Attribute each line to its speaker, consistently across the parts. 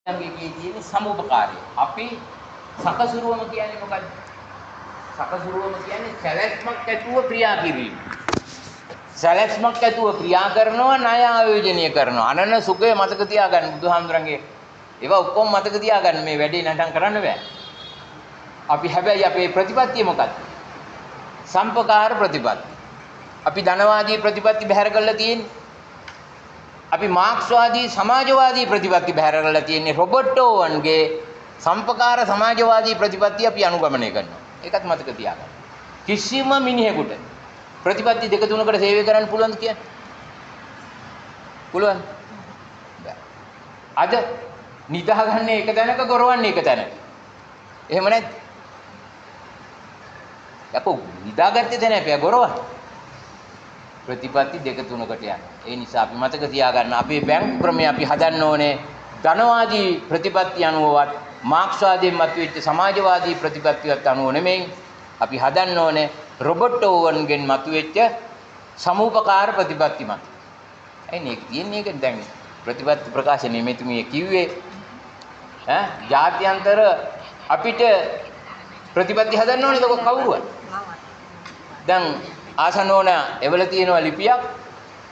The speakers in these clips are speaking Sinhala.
Speaker 1: එකේ තියෙන සමුපකාරය. අපි සකසුරුවම කියන්නේ මොකද්ද? සකසුරුවම කියන්නේ සැලැස්මක් ඇතුව ක්‍රියා කිරීම. සැලැස්මක් ඇතුව ක්‍රියා කරනවා, ණය ආයෝජනය කරනවා. අනන සුඛය මතක තියාගන්න බුදුහාමුදුරන්ගේ ඒවා ඔක්කොම මතක තියාගන්න, මේ වැඩේ නටම් කරන්න බෑ. අපි හැබැයි අපේ ප්‍රතිපත්තිය මොකද්ද? සම්පකාර ප්‍රතිපත්ති. අපි ධනවාදී ප්‍රතිපත්ති බැහැර කරලා තියෙන්නේ. අපි මාක්ස්වාදී සමාජවාදී ප්‍රතිපත්ති බැහැර කරලා තියෙන්නේ. රොබර්ට් ඕවන්ගේ සම්පකාර සමාජවාදී ප්‍රතිපත්ති අපි අනුගමනය කරනවා. ඒකත් මතක තියාගන්න. කිසිම මිනිහෙකුට ප්‍රතිපත්ති දෙක තුනකට සේවය කරන්න පුළුවන්ද කියන්නේ? පුළුවන්? බෑ. අද නිදාගන්නේ එක තැනක, ගොරවන්නේ එක තැනක. එහෙම නැද්ද? යකෝ නිදාගත්තේ තැන එපා ගොරවන්න. ප්‍රතිපත්ති දෙක තුනකට යනවා. ඒ නිසා අපි මතක තියාගන්න අපේ බැංකු ක්‍රමය අපි හදන්න ඕනේ ධනවාදී ප්‍රතිපත්ති අනුවවත් මාක්ස්වාදයෙන් මතුවෙච්ච සමාජවාදී ප්‍රතිපත්තියත් අනුව නෙමෙයි. අපි හදන්න ඕනේ රොබර්ට් ඕවන්ගෙන් මතුවෙච්ච සමූපකාර ප්‍රතිපත්ති මත. ඇයි මේක තියෙන්නේ? ඒක දැන් ප්‍රතිපත්ති ප්‍රකාශනයේ මෙතුමිය කිව්වේ ඈ ජාත්‍යන්තර අපිට ප්‍රතිපත්ති හදන්න ඕනේ ඒක කවුරුවත්. දැන් ආසනෝන එවල තියෙනවා ලිපියක්,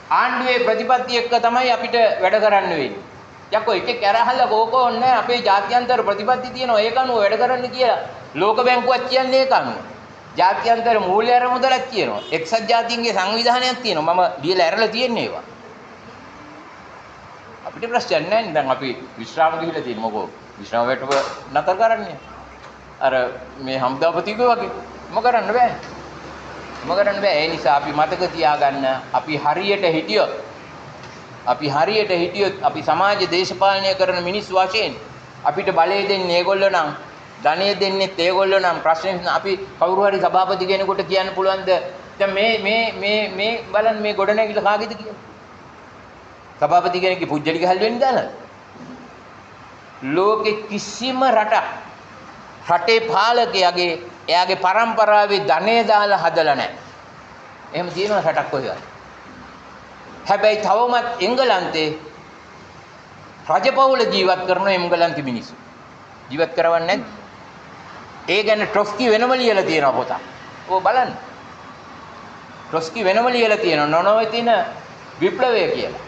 Speaker 1: ආණ්ඩුවේ ප්‍රතිපත්ති එක්ක තමයි අපිට වැඩ කරන්න වෙන්නේ. යකෝ එකෙක් ඇරහලා කෝකෝ ඕනේ අපේ ජාත්‍යන්තර ප්‍රතිපත්ති තියෙනවා ඒක අනුව වැඩ කරන්න කියලා ලෝක බැංකුවක් කියන්නේ ඒක අනුව. ජාත්‍යන්තර මූල්‍ය අරමුදලක් කියනවා. එක්සත් ජාතීන්ගේ සංවිධානයක් තියෙනවා. මම ලියලා ඇරලා තියෙන්නේ ඒවා. අපිට ප්‍රශ්නයක් නැහැ නේ. දැන් අපි විශ්‍රාම ගිහිලා තියෙන්නේ. මොකෝ විශ්‍රාම වැටුප නතර කරන්නේ. අර මේ හමුදාපතිගේ වගේ. මොක කරන්න බෑ. මොක කරන්න බෑ. ඒ නිසා අපි මතක තියාගන්න, අපි හරියට හිටියොත්, අපි හරියට හිටියොත්, අපි සමාජ දේශපාලනය කරන මිනිස්සු වශයෙන් අපිට බලය දෙන්නේ ඒගොල්ලෝ නම්, ධනය දෙන්නෙත් ඒගොල්ලෝ නම්, ප්‍රශ්නේ අපි කවුරු හරි සභාපති කෙනෙකුට කියන්න පුළුවන්ද දැන් මේ මේ මේ මේ බලන්න මේ ගොඩනැගිල්ල කාගේද කියලා? සභාපති කෙනෙක්ගේ පුජ්‍යලි ගහල් වෙන්න දාලා. ලෝකෙ කිසිම රටක් රටේ පාලකයාගේ එයාගේ පරම්පරාවේ ධනය දාලා හදලා නැහැ. එහෙම තියෙනවා රටක් කොහෙවත්. හැබැයි තවමත් එංගලන්තේ රජපෞල ජීවත් කරන එංගලන්ත මිනිස්සු ජීවත් කරවන්නේ නැද්ද? ඒ ගැන ට්‍රොස්කි වෙනම ලියලා තියෙනවා පොතක්. ඔය බලන්න. ට්‍රොස්කි වෙනම ලියලා තියෙනවා නොනවතින විප්ලවය කියලා.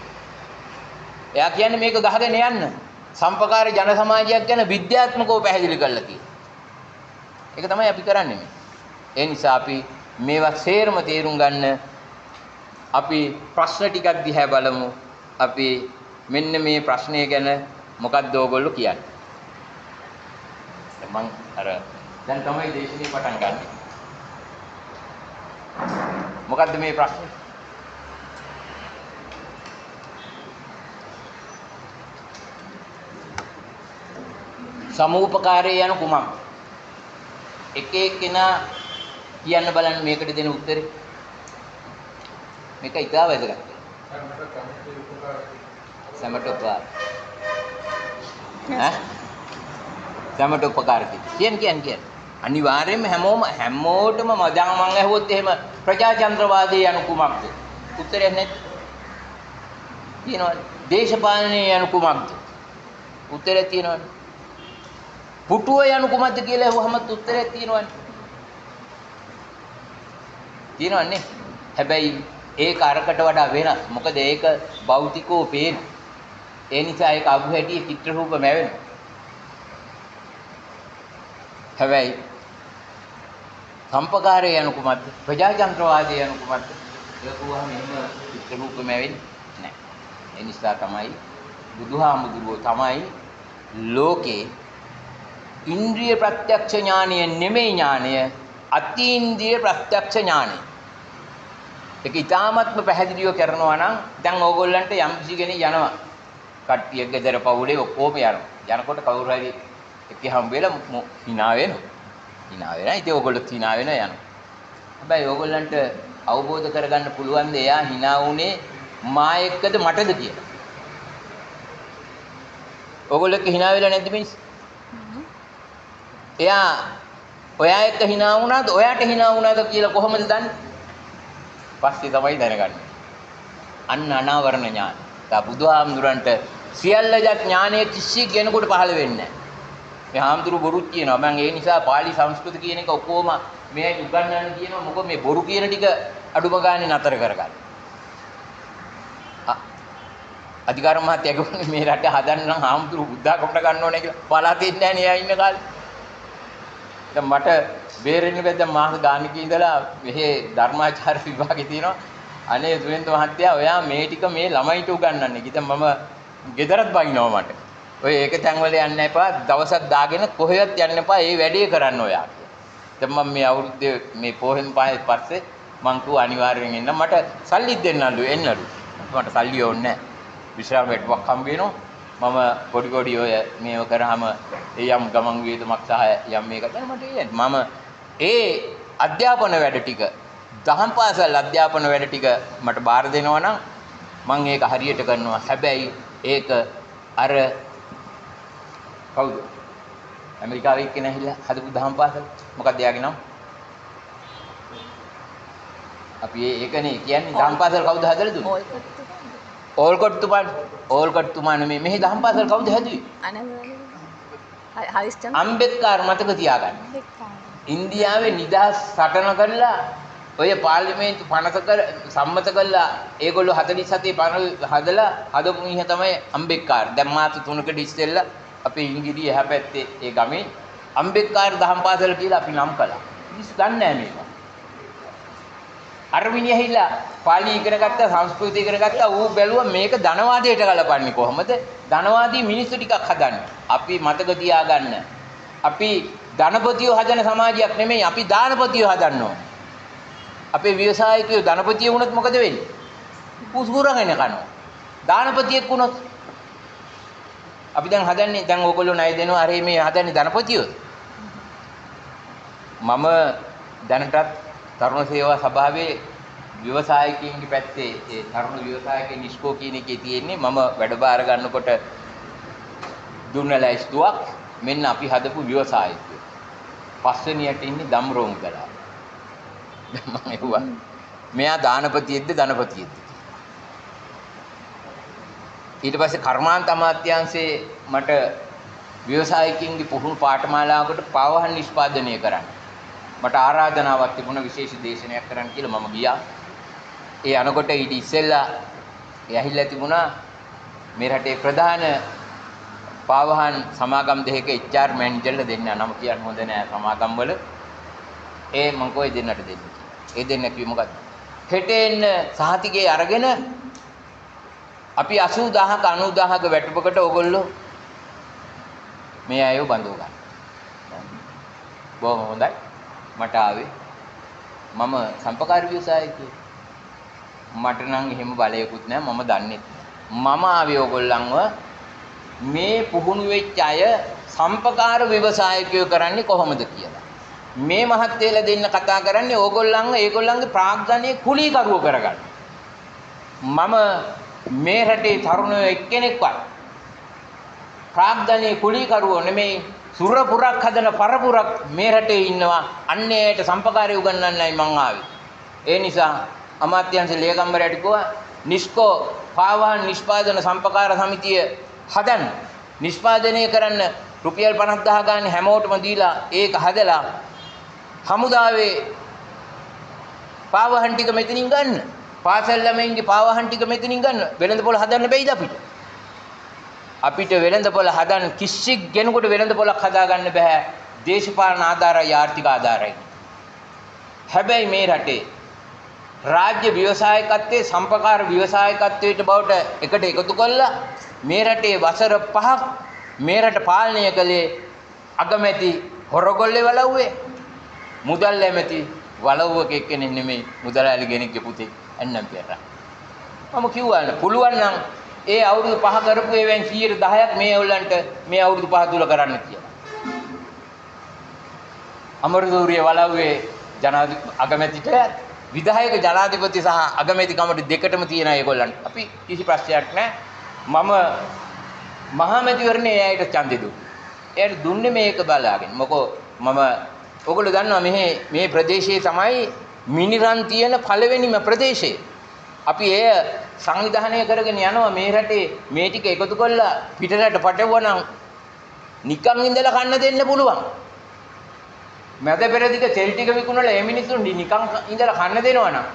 Speaker 1: එයා කියන්නේ මේක ගහගෙන යන්න. සම්පකාර ජන සමාජයක් ගැන විද්‍යාත්මකව පැහැදිලි කරලා තියෙනවා. ඒක තමයි අපි කරන්නේ මේ. ඒ නිසා අපි මේවා සේරම තේරුම් ගන්න අපි ප්‍රශ්න ටිකක් දිහා බලමු. අපි මෙන්න මේ ප්‍රශ්නය ගැන මොකක්ද ඕගොල්ලෝ කියන්නේ? මං අර දැන් තමයි දේශනේ පටන් ගන්නෙ. මොකද්ද මේ ප්‍රශ්නේ? සමූපකාරය යන කුමක්ද? එක එක්කෙනා කියන්න බලන්න මේකට දෙන උත්තරේ. මේක ඉතා වැදගත්. සැමට උපකාර. ඈ? සැමට උපකාර කියන්න කියන්න කියන්න. අනිවාර්යයෙන්ම හැමෝටම දැන් මං ඇහුවොත් එහෙම ප්‍රජාතන්ත්‍රවාදය යනු කුමක්ද? උත්තරයක් නැද්ද? තියෙනවනේ. දේශපාලනය යනු කුමක්ද? උත්තරයක් තියෙනවනේ. පුටුව යනු කුමක්ද කියලා ඇහුවහමත් උත්තරයක් තියෙනවනේ. තියෙනවනේ. හැබැයි ඒක අරකට වඩා වෙනස්. මොකද ඒක භෞතිකව පේන. ඒ නිසා ඒක අබු හැටි චිත්‍ර රූප මැවෙනවා. හැබැයි සම්පකාරය යනු කුමක්ද? ප්‍රජාතන්ත්‍රවාදය යනු කුමක්ද? ඒක කිව්වහම එහෙම චිත්‍ර රූප මැවෙන්නේ නැහැ. ඒ නිසා තමයි බුදුහාමුදුරුවෝ තමයි ලෝකේ ඉන්ද්‍රිය ප්‍රත්‍යක්ෂ ඥානය නෙමෙයි ඥානය, අතීන්ද්‍රිය ප්‍රත්‍යක්ෂ ඥානය. ඒක ඉතාමත්ම පැහැදිලිව කරනවා නම් දැන් ඕගොල්ලන්ට යම් කිසි කෙනෙක් යනවා. කට්ටිය ගෙදර පවුලේ ඔක්කොම යනවා. යනකොට කවුරු හරි එක්ක හම්බ වෙලා hina වෙනවා. hina වෙනවා. ඉතින් ඕගොල්ලොත් hina වෙනවා යනවා. හැබැයි ඕගොල්ලන්ට අවබෝධ කරගන්න පුළුවන් ද එයා hina වුණේ මා එක්කද මටද කියලා? ඕගොල්ලෝ එක්ක hina වෙලා නැද්ද මිනිස්සු? එයා ඔයා එක්ක hina වුණාද ඔයාට hina වුණාද කියලා කොහොමද දන්නේ? පස්සේ තමයි දැනගන්නේ. අන්න අනාවරණ ඥාන. තා බුදුහාමුදුරන්ට සියල්ල ඥානය කිසි කෙනෙකුට පහළ වෙන්නේ නැහැ. මේ හාමුදුරු බොරුත් කියනවා. මං ඒ නිසා පාලි සංස්කෘත කියන එක ඔක්කොම මේ අයට උගන්වන්න කියනවා. මොකද මේ බොරු කියන ටික අඩුම ගානේ නතර කරගන්න. අධිකාර මහත්තයා කිව්වනේ මේ රට හදන්න නම් හාමුදුරු බුද්ධාගමට ගන්න ඕනේ කියලා. පළාතේ ඉන්නේ නැහැ නේ එයා ඉන්න කාලේ. දැන් මට බේරෙන්න බැහැ. දැන් මාස ගානක ඉඳලා මෙහි ධර්මාචාර්ය විභාගේ තියෙනවා. අනේ සුවේන්ද්‍ර මහත්තයා ඔයා මේ ටික මේ ළමයිට උගන්වන්න. ඉතින් මම ගෙදරත් බයිනවා මට. ඔය ඒක තැන්වල යන්න එපා. දවසක් දාගෙන කොහෙවත් යන්න එපා. ඒ වැඩේ කරන්න ඔයා කියලා. දැන් මම මේ අවුරුද්දේ මේ පොහෙන් පහේ පස්සේ මං කිව්වා අනිවාර්යෙන් එන්න. මට සල්ලිත් දෙන්නලු එන්නලු. මට සල්ලි ඕනේ නැහැ. විශ්‍රාම වැටුපක් හම්බ වෙනවා. මම පොඩි පොඩි ඔය මේව කරාම ඒ යම් ගමන් වියදමක් සහ යම් මේක තමයි මට එන්නේ. මම ඒ අධ්‍යාපන වැඩ ටික දහම් පාසල් අධ්‍යාපන වැඩ ටික මට බාර දෙනවා නම් මං ඒක හරියට කරනවා. හැබැයි ඒක අර කවුද ඇමරිකාවේ එක්කෙනා ඇහිලා හදපු දහම් පාසල මොකක්ද එයාගේ නම? අපි ඒකනේ කියන්නේ දහම් පාසල් කවුද හදලා දුන්නේ? ඕල්කොට් තුමා. ඕල්කොට් තුමා නෙමෙයි. මෙහි දහම් පාසල් කවුද හැදුවේ? අම්බේද්කර් මතක තියාගන්න. ඉන්දියාවේ නිදහස් සටන කරලා ඔය පාර්ලිමේන්තු පනත කර සම්මත කළා. ඒගොල්ලෝ 47 පන හදලා හදපු මිනිහ තමයි අම්බේද්කර්. දැන් මාස 3කට ඉස්සෙල්ලා අපේ ඉංගිරිය එහා පැත්තේ ඒ ගමේ අම්බේද්කර් දහම් පාසල කියලා අපි නම් කළා. මිනිස්සු දන්නේ නැහැ මේක. අර මිනිහ ඇහිලා පාලි ඉගෙන ගත්තා, සංස්කෘතිය ඉගෙන ගත්තා. ඌ බැලුවා මේක ධනවාදයට ගලපන්නේ කොහොමද? ධනවාදී මිනිස්සු ටිකක් හදන්න. අපි මතක තියාගන්න. අපි ධනපතියෝ හදන සමාජයක් නෙමෙයි, අපි දානපතියෝ හදන්න ඕනේ. අපේ ව්‍යවසායකයෝ ධනපතියෝ වුණොත් මොකද වෙන්නේ? කුස්කුරගෙන කනවා. දානපතියෙක් වුණොත් අපි දැන් හදන්නේ, දැන් ඕගොල්ලෝ ණය දෙනවා, අර මේ හදන්නේ ධනපතියෝ. මම දැනටත් තරුණ සේවා සභාවේ ව්‍යවසායකයින්ගේ පැත්තේ ඒ තරුණ ව්‍යවසායකයන් නිස්කෝ කියන එකේ තියෙන්නේ මම වැඩ බාර ගන්නකොට දුන්න ලැයිස්තුවක්. මෙන්න අපි හදපු ව්‍යවසායකයෝ. පස්වෙනියට ඉන්නේ දම්රෝ මුදලාලි. දැන් මම ඇහුවා මෙයා දානපතියෙක්ද ධනපතියෙක්ද කියලා. ඊට පස්සේ කර්මාන්ත අමාත්‍යාංශයේ මට ව්‍යවසායකයින්ගේ පුහුණු පාඨමාලාවකට පාවහන් නිෂ්පාදනය කරන්න මට ආරාධනාවක් තිබුණා විශේෂ දේශනයක් කරන්න කියලා. මම ගියා. ඒ අනකොට ඊට ඉස්සෙල්ලා ඒ ඇහිලා තිබුණා මේ රටේ ප්‍රධාන පාවහන් සමාගම් දෙකක HR මැනේජර්ලා දෙන්න. නම කියන්න හොඳ නෑ සමාගම් වල. ඒ මං කොයි දෙන්නට දෙන්න කියලා. ඒ දෙන්න කිව්වේ මොකද්ද? හෙට එන්න සහතිකේ අරගෙන අපි 80000ක 90000ක වැටුපකට ඕගොල්ලෝ මේ අයව බඳව ගන්න. බොහොම හොඳයි. මට ආවේ මම සම්පකාර ව්‍යවසායකයෙක්. මට නම් එහෙම බලයකුත් නෑ, මම දන්නෙත් නෑ. මම ආවේ ඕගොල්ලන්ව මේ පුහුණු වෙච්ච අය සම්පකාර ව්‍යවසායකයෝ කරන්නේ කොහොමද කියලා. මේ මහත්තයලා දෙන්න කතා කරන්නේ ඕගොල්ලන්ව ඒගොල්ලන්ගේ ප්‍රාග්ධනයේ කුලීකරුවෝ කරගන්න. මම මේ රටේ තරුණයෝ එක්කෙනෙක්වත් ප්‍රාග්ධනයේ කුලීකරුවෝ නෙමෙයි, සුරපුරක් හදන පරපුරක් මේ රටේ ඉන්නවා. අන්න ඒයට සම්පකාරය උගන්වන්නයි මං ආවේ. ඒ නිසා අමාත්‍යාංශ ලේකම්වරයාට කිව්වා නිස්කෝ පාවහන් නිෂ්පාදන සම්පකාර සමිතිය හදන්න, නිෂ්පාදනය කරන්න රුපියල් 50000 ගානේ හැමෝටම දීලා ඒක හදලා හමුදාවේ පාවහන් ටික මෙතනින් ගන්න, පාසල් ළමයින්ගේ පාවහන් ටික මෙතනින් ගන්න. වෙළඳපොළ හදන්න බැයිද අපිට? අපිට වෙළඳපොළ හදන්න කිසි කෙනෙකුට වෙළඳපොළක් හදාගන්න බෑ. දේශපාලන ආධාරයි ආර්ථික ආධාරයි. හැබැයි මේ රටේ රාජ්‍ය ව්‍යවසායකත්වයේ සම්පකාර ව්‍යවසායකත්වයට බවට එකට එකතු කළා මේ රටේ වසර 5ක් මේ රට පාලනය කළේ අගමැති හොරගොල්ලේ වලව්වේ, මුදල් ඇමති වලව්වක එක්කෙනෙක් නෙමෙයි, මුදලාලි කෙනෙක්ගේ පුතේ ඇන්නම් පෙරා. මම කිව්වා පුළුවන් නම් ඒ අවුරුදු 5 කරපු ඒවෙන් 10%ක් මේ ඔයල්ලන්ට මේ අවුරුදු 5 තුල කරන්න කියලා. අමරදූරිය වලව්වේ ජනාධිපති අගමැතිට විධායක ජනාධිපති සහ අගමැතිකමට දෙකටම තියෙන ඒගොල්ලන්ට අපි කිසි ප්‍රශ්නයක් නැහැ. මම මහා මැතිවරණේ එයාට ඡන්දෙ දුන්නා. එයාට දුන්නේ මේක බලාගෙන. මොකෝ මම ඔයගොල්ලෝ දන්නවා මෙහි මේ ප්‍රදේශයේ තමයි මිනිරන් තියෙන පළවෙනිම ප්‍රදේශය. අපි එය සංවිධානය කරගෙන යනවා. මේ රටේ මේ ටික එකතු කරලා පිටරට පටවුවා නම් නිකන් ඉඳලා කන්න දෙන්න පුළුවන්. මැද පෙරදිග තෙල් ටික විකුණලා ඒ මිනිස්සුන් නිකන් ඉඳලා කන්න දෙනවා නම්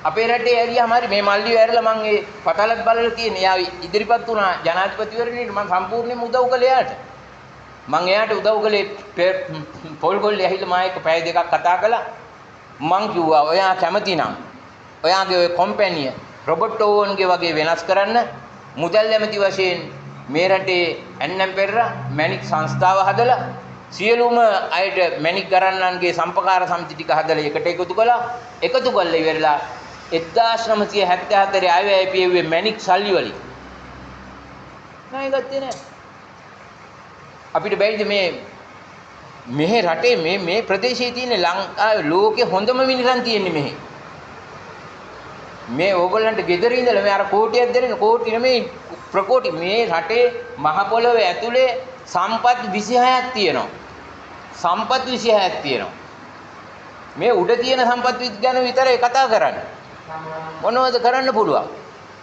Speaker 1: අපේ රටේ ඇරියාම හරි මේ මල්ලිව ඇරලා මං ඒ පතලත් බලලා තියෙන. එයා ඉදිරිපත් වුණා ජනාධිපතිවරණයට. මං සම්පූර්ණයෙන්ම උදව් කළේ එයාට. මං එයාට උදව් කළේ පොල්ගොල්ලේ ඇහිලා මා එක්ක පැය දෙකක් කතා කළා. මං කිව්වා ඔයා කැමති නම් ඔයාගේ ඔය කොම්පැනිය රොබර්ට් ඕවන්ගේ වගේ වෙනස් කරන්න මුදල් ඇමති වශයෙන් මේ රටේ ඇන්නම් පෙරේරා මැණික් සංස්ථාව හදලා සියලුම අයට මැණික් ගරන්නන්ගේ සම්පකාර සමිති ටික හදලා එකට එකතු කළා. එකතු කරලා ඉවරලා 1974 ආවේ පියුවේ මැණික් සල්ලි වලින්. නෑ ගත්තේ නෑ. අපිට බැරිද මේ මෙහෙ රටේ මේ මේ ප්‍රදේශයේ තියෙන ලංකාවේ ලෝකේ හොඳම මිනිසන් තියෙන්නේ මෙහෙ. මේ ඕගොල්ලන්ට ගෙදර ඉඳලා මේ අර කෝටියක් දෙන්න, කෝටි නෙමෙයි ප්‍රකෝටි, මේ රටේ මහ පොළොවේ ඇතුලේ සම්පත් 26ක් තියෙනවා. සම්පත් 26ක් තියෙනවා. මේ උඩ තියෙන සම්පත් ගැන විතරයි කතා කරන්නේ. මොනවද කරන්න පුළුවන්?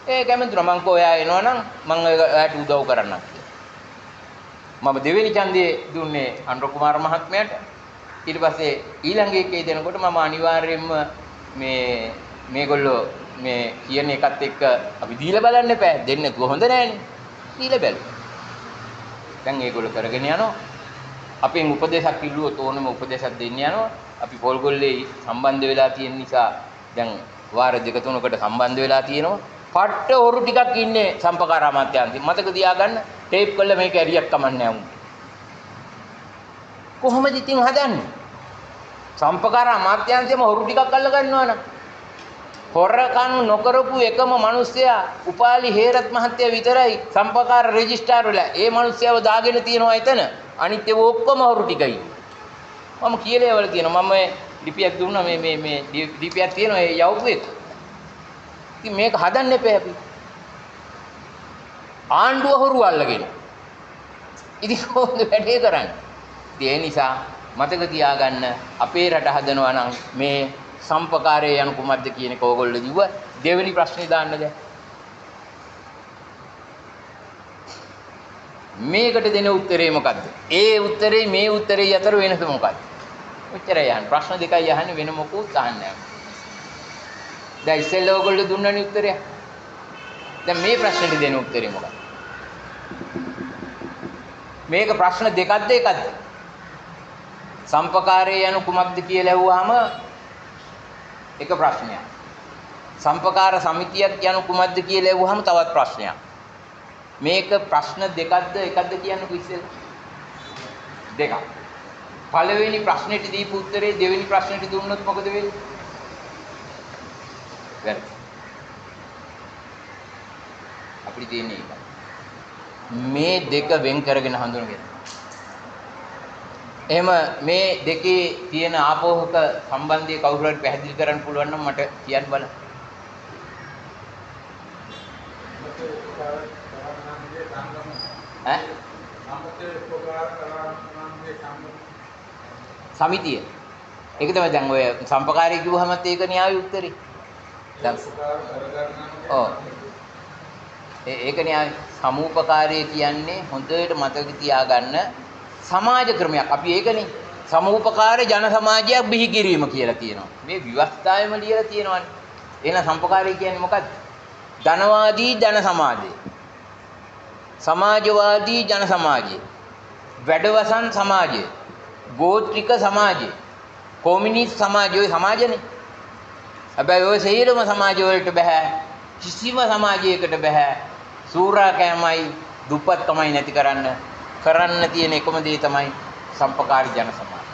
Speaker 1: ඒ කැමතුණා. මං කෝ ඔයා එනවනම් මං ඔයාට උදව් කරන්නම් කියලා. මම දෙවෙනි ඡන්දේ දුන්නේ අනුර කුමාර මහත්මයාට. ඊට පස්සේ ඊළඟ එකේ දෙනකොට මම අනිවාර්යයෙන්ම මේ මේගොල්ලෝ මේ කියන එකත් එක්ක අපි දීලා බලන්න එපා. දෙන්න නැතුව හොඳ නෑනේ. දීලා බැලුවා. දැන් ඒගොල්ලෝ කරගෙන යනවා. අපෙන් උපදේශක් ඉල්ලුවොත් ඕනම උපදේශක් දෙන්න යනවා. අපි පොල්ගොල්ලේ සම්බන්ධ වෙලා තියෙන නිසා දැන් වාර දෙක තුනකට සම්බන්ධ වෙලා තියෙනවා. පට්ට හොරු ටිකක් ඉන්නේ සම්පකාර අමාත්‍යාංශේ. මතක තියාගන්න, ටේප් කළා මේක ඇරියක් කමන්නේ නැහැ උන්ට. කොහොමද ඉතින් හදන්නේ? සම්පකාර අමාත්‍යාංශෙම හොරු ටිකක් අල්ල ගන්නවා නම් හොරකම් නොකරපු එකම මිනිස්සයා උපාලි හේරත් මහත්තයා විතරයි සම්පකාර රෙජිස්ට්‍රාර් වෙලා. ඒ මිනිස්සයාව දාගෙන තියෙනවා එතන. අනිත් ඒවා ඔක්කොම හොරු ටිකයි. මම කියලා ඒවල තියෙනවා. මම ලිපියක් දුන්නා, මේ මේ මේ ලිපියක් තියෙනවා ඒ යවපු එක. ඉතින් මේක හදන්න එපා අපි. ආණ්ඩුව හොරු අල්ලගෙන. ඉතින් කොහොමද වැඩේ කරන්නේ? ඉතින් ඒ නිසා මතක තියාගන්න, අපේ රට හදනවා නම් මේ සම්පකාරය යන කුමක්ද කියන එක ඕගොල්ලෝ කිව්වා. දෙවෙනි ප්‍රශ්නේ දාන්න දැන්. මේකට දෙන උත්තරේ මොකද්ද? ඒ උත්තරේ මේ උත්තරේ අතර වෙනස මොකද්ද? ඔච්චරයි අහන්නේ. ප්‍රශ්න දෙකයි අහන්නේ, වෙන මොකුත් අහන්නේ නැහැ. දැන් ඉස්සෙල්ලා ඕගොල්ලෝ දුන්නනේ උත්තරය. දැන් මේ ප්‍රශ්නෙට දෙන උත්තරේ මොකක්ද? මේක ප්‍රශ්න දෙකක්ද එකක්ද? සම්පකාරය යනු කුමක්ද කියලා ඇහුවාම එක ප්‍රශ්නයක්. සම්පකාර සමිතියක් යනු කුමක්ද කියලා ඇහුවාම තවත් ප්‍රශ්නයක්. මේක ප්‍රශ්න දෙකක්ද එකක්ද කියන්නකෝ ඉස්සෙල්ලා? දෙකක්. පළවෙනි ප්‍රශ්නෙට දීපු උත්තරේ දෙවෙනි ප්‍රශ්නෙට දුන්නොත් මොකද වෙන්නේ? වැරදි. අපිට තියෙන්නේ ඒකයි. මේ දෙක වෙන් කරගෙන හඳුනගෙන. එහෙම මේ දෙකේ තියෙන ආපෝහක සම්බන්ධය කවුරු හරි පැහැදිලි කරන්න පුළුවන් නම් මට කියන්න බලන්න. ඈ? සමිතිය. ඒක තමයි දැන් ඔය සම්පකාරය කිව්වහමත් ඒක න්යාය උත්තරේ. දැන් ඔව්. ඒක න්යාය. සමූපකාරය කියන්නේ හොඳට මතක තියාගන්න සමාජ ක්‍රමයක්. අපි ඒකනේ සමූපකාර ජන සමාජයක් බිහි කිරීම කියලා කියනවා. මේ ව්‍යවස්ථාවෙම ලියලා තියෙනවනේ. එහෙනම් සම්පකාරය කියන්නේ මොකද්ද? ධනවාදී ජන සමාජය, සමාජවාදී ජන සමාජය, වැඩවසන් සමාජය, ගෝත්‍රික සමාජය, කොමියුනිස්ට් සමාජය, ඔය සමාජනේ. හැබැයි ඔය සියලුම සමාජ වලට බෑ, කිසිම සමාජයකට බෑ සූරාකෑමයි දුප්පත්කමයි නැති කරන්න. කරන්න තියෙන එකම දේ තමයි සම්පකාරී ජන සමාජය.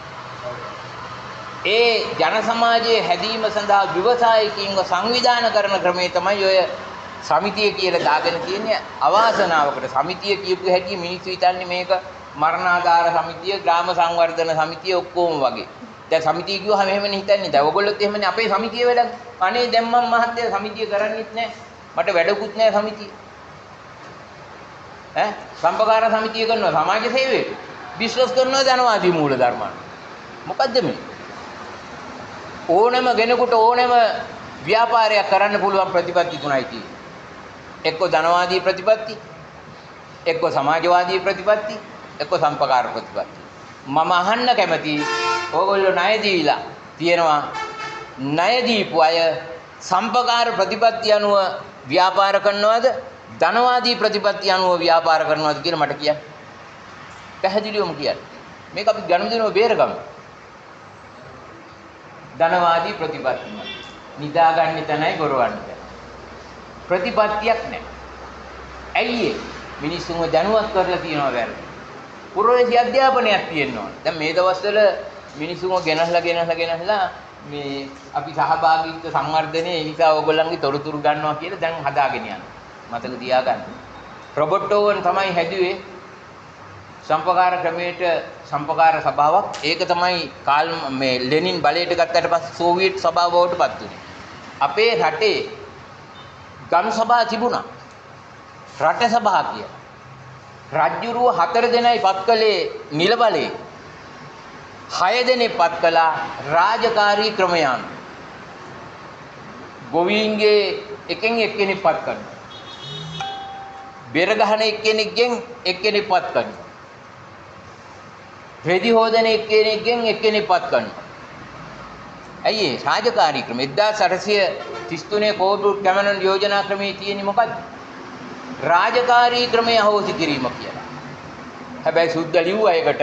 Speaker 1: ඒ ජන සමාජයේ හැදීම සඳහා ව්‍යවසායකින්ව සංවිධාන කරන ක්‍රමය තමයි ඔය සමිතිය කියලා දාගෙන තියෙන්නේ. අවාසනාවකට සමිතිය කියපු හැටි මිනිස්සු හිතන්නේ මේක මරණාධාර සමිතිය, ග්‍රාම සංවර්ධන සමිතිය ඔක්කොම වගේ. දැන් සමිතිය කිව්වහම එහෙමනේ හිතන්නේ. දැන් ඔයගොල්ලොත් එහෙමනේ අපේ සමිතිය වැඩක්. අනේ දැන් මම මහත්තයා සමිතිය කරන්නෙත් නෑ. මට වැඩකුත් නෑ සමිතිය. ඈ සම්පකාර සමිතිය කරනවා සමාජ සේවයට. බිස්නස් කරනවා ධනවාදී මූලධර්ම. මොකද්ද මේ? ඕනෑම කෙනෙකුට ඕනෑම ව්‍යාපාරයක් කරන්න පුළුවන් ප්‍රතිපත්ති තුනයි තියෙන්නේ. එක්ක ධනවාදී ප්‍රතිපත්ති, එක්ක සමාජවාදී ප්‍රතිපත්ති, එක්ක සම්පකාර ප්‍රතිපත්ති. මම අහන්න කැමති ඕගොල්ලෝ ණය දීලා තියෙනවා. ණය දීපු අය සම්පකාර ප්‍රතිපත්ති අනුව ව්‍යාපාර කරනවද, ධනවාදී ප්‍රතිපත්ති අනුව ව්‍යාපාර කරනවද කියලා මට කියන්න. පැහැදිලිවම කියන්න. මේක අපි ගනුදෙනුව බේරගමු. ධනවාදී ප්‍රතිපත්ති මත. නිදාගන්න තැනයි ගොරවන්න තැනයි. ප්‍රතිපත්තියක් නැහැ. ඇයි ඒ? මිනිස්සුන්ව දැනුවත් කරලා තියනවා වැරදි. පුරවැසි අධ්‍යාපනයක් තියෙන්න ඕන. දැන් මේ දවස්වල මිනිස්සුන්ව ගෙනහලා ගෙනහලා ගෙනහලා මේ අපි සහභාගීත්ව සංවර්ධනයේ ඒ නිසා ඕගොල්ලන්ගේ තොරතුරු ගන්නවා කියලා දැන් හදාගෙන යනවා. මතක තියාගන්න. රොබර්ට් ඕවන් තමයි හැදුවේ සම්පකාර ක්‍රමයට සම්පකාර සභාවක්. ඒක තමයි කාල් මේ ලෙනින් බලයට ගත්තට පස්සේ සෝවියට් සභාව බවට පත් වුණේ. අපේ රටේ ගම් සභා තිබුණා. රට සභා කියලා. රජ්ජුරුව 4 දෙනයි පත් කළේ නිල බලේ. 6 දෙනෙක් පත් කළා රාජකාරී ක්‍රමයන්. ගොවීන්ගේ එකෙන් එක්කෙනෙක් පත් කරනවා. බෙර ගහන එක්කෙනෙක්ගෙන් එක්කෙනෙක් පත් කරනවා. රෙදි හොදන එක්කෙනෙක්ගෙන් එක්කෙනෙක් පත් කරනවා. ඇයි ඒ රාජකාරී ක්‍රම 1833 කෝල්බ්‍රූක් කැමරන් යෝජනා ක්‍රමයේ තියෙන්නේ මොකද්ද? රාජකාරී ක්‍රමය අහෝසි කිරීම කියලා. හැබැයි සුද්ධ ලිව්වා ඒකට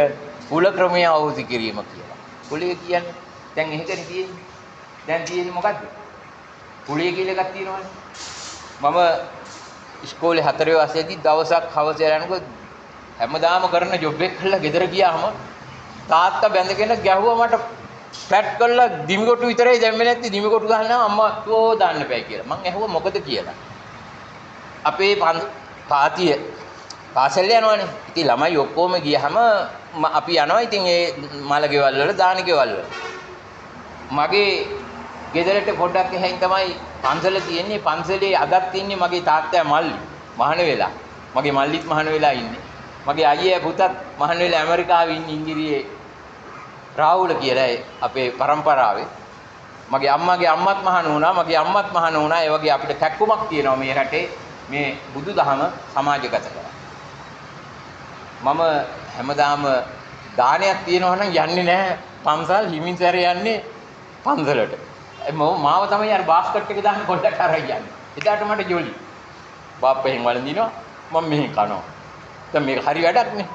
Speaker 1: කුල ක්‍රමය අහෝසි කිරීම කියලා. කුලය කියන්නේ දැන් එහෙකනේ තියෙන්නේ. දැන් තියෙන්නේ මොකද්ද? කුලය කියලා එකක් තියෙනවනේ. මම ඉස්කෝලේ 4 වසරේදී දවසක් හවස යනකොට හැමදාම කරන ජොබ් එක කරලා ගෙදර ගියාම තාත්තා බැඳගෙන ගැහුවා මට ෆ්ලැට් කරලා දිමිකොටු විතරයි දැම්මේ නැත්තේ දිමිකොටු ගහනවා අම්මා කිව්වා දාන්න බෑ කියලා. මං ඇහුවා මොකද කියලා. අපේ පාතිය පාසල් යනවනේ. ඉතින් ළමයි ඔක්කොම ගියහම අපි යනවා ඉතින් ඒ මල ගෙවල් වල දාන ගෙවල් වල. මගේ ගෙදරට පොඩ්ඩක් එහායින් තමයි පන්සල තියෙන්නේ. පන්සලේ අදත් ඉන්නේ මගේ තාත්තා මල්ලි මහාන වෙලා. මගේ මල්ලිත් මහාන වෙලා ඉන්නේ. මගේ අයියා පුතත් මහාන වෙලා ඇමරිකාවේ ඉන්නේ ඉංගිරියේ රාහුල කියලා අපේ පරම්පරාවේ. මගේ අම්මාගේ අම්මත් මහාන වුණා, මගේ අම්මත් මහාන වුණා. ඒ වගේ අපිට කැක්කුමක් තියෙනවා මේ රටේ මේ බුදුදහම සමාජගත කරා. මම හැමදාම දානයක් තියෙනවා නම් යන්නේ නැහැ පන්සල්, හිමින් සැරේ යන්නේ පන්සලට. මාව තමයි අර බාස්කට් එක දාන්න පොඩ්ඩක් අරන් යන්නේ. එදාට මට ජොලි. බාප්පා එහෙන් වළඳිනවා, මම මෙහෙන් කනවා. දැන් මේක හරි වැඩක් නේ.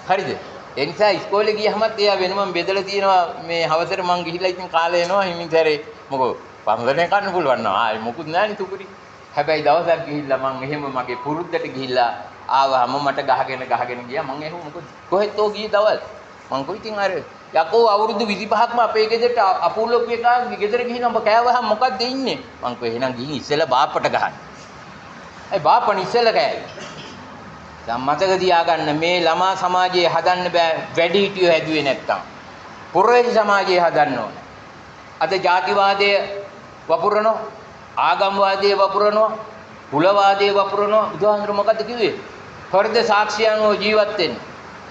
Speaker 1: හරිද? ඒ නිසා ඉස්කෝලේ ගියහමත් එයා වෙනමම බෙදලා තියෙනවා මේ හවසට මං ගිහිල්ලා ඉතින් කාලේ එනවා හිමින් සැරේ. මොකෝ පන්සලේ කන්න පුළුවන් නෝ. ආයේ මොකුත් නෑනේ තුකුරි. හැබැයි දවසක් ගිහිල්ලා මං එහෙම මගේ පුරුද්දට ගිහිල්ලා ආවම මට ගහගෙන ගහගෙන ගියා. මං ඇහුවා මොකද කොහෙද තෝ ගියේ දවල්? මං කිව්වා ඉතින් අර යකෝ අවුරුදු 25ක්ම අපේ ගෙදරට අපූර්ලොක්කු එකා ගෙදර ගිහින් ඔබ කෑවහම මොකද්ද ඉන්නේ? මං කිව්වා එහෙනම් ගිහින් ඉස්සෙල්ලා බාප්පට ගහන්න. ඒ බාප්පන ඉස්සෙල්ලා කෑවේ. දැන් මතක තියාගන්න මේ ළමා සමාජය හදන්න බෑ වැඩිහිටියෝ හැදුවේ නැත්තම්. පුරවැසි සමාජය හදන්න ඕන. අද ජාතිවාදය වපුරනවා, ආගම්වාදය වපුරනවා, කුලවාදය වපුරනවා. බුදුහාමුදුරු මොකද්ද කිව්වේ? හෘද සාක්ෂි අනුව ජීවත් වෙන්න.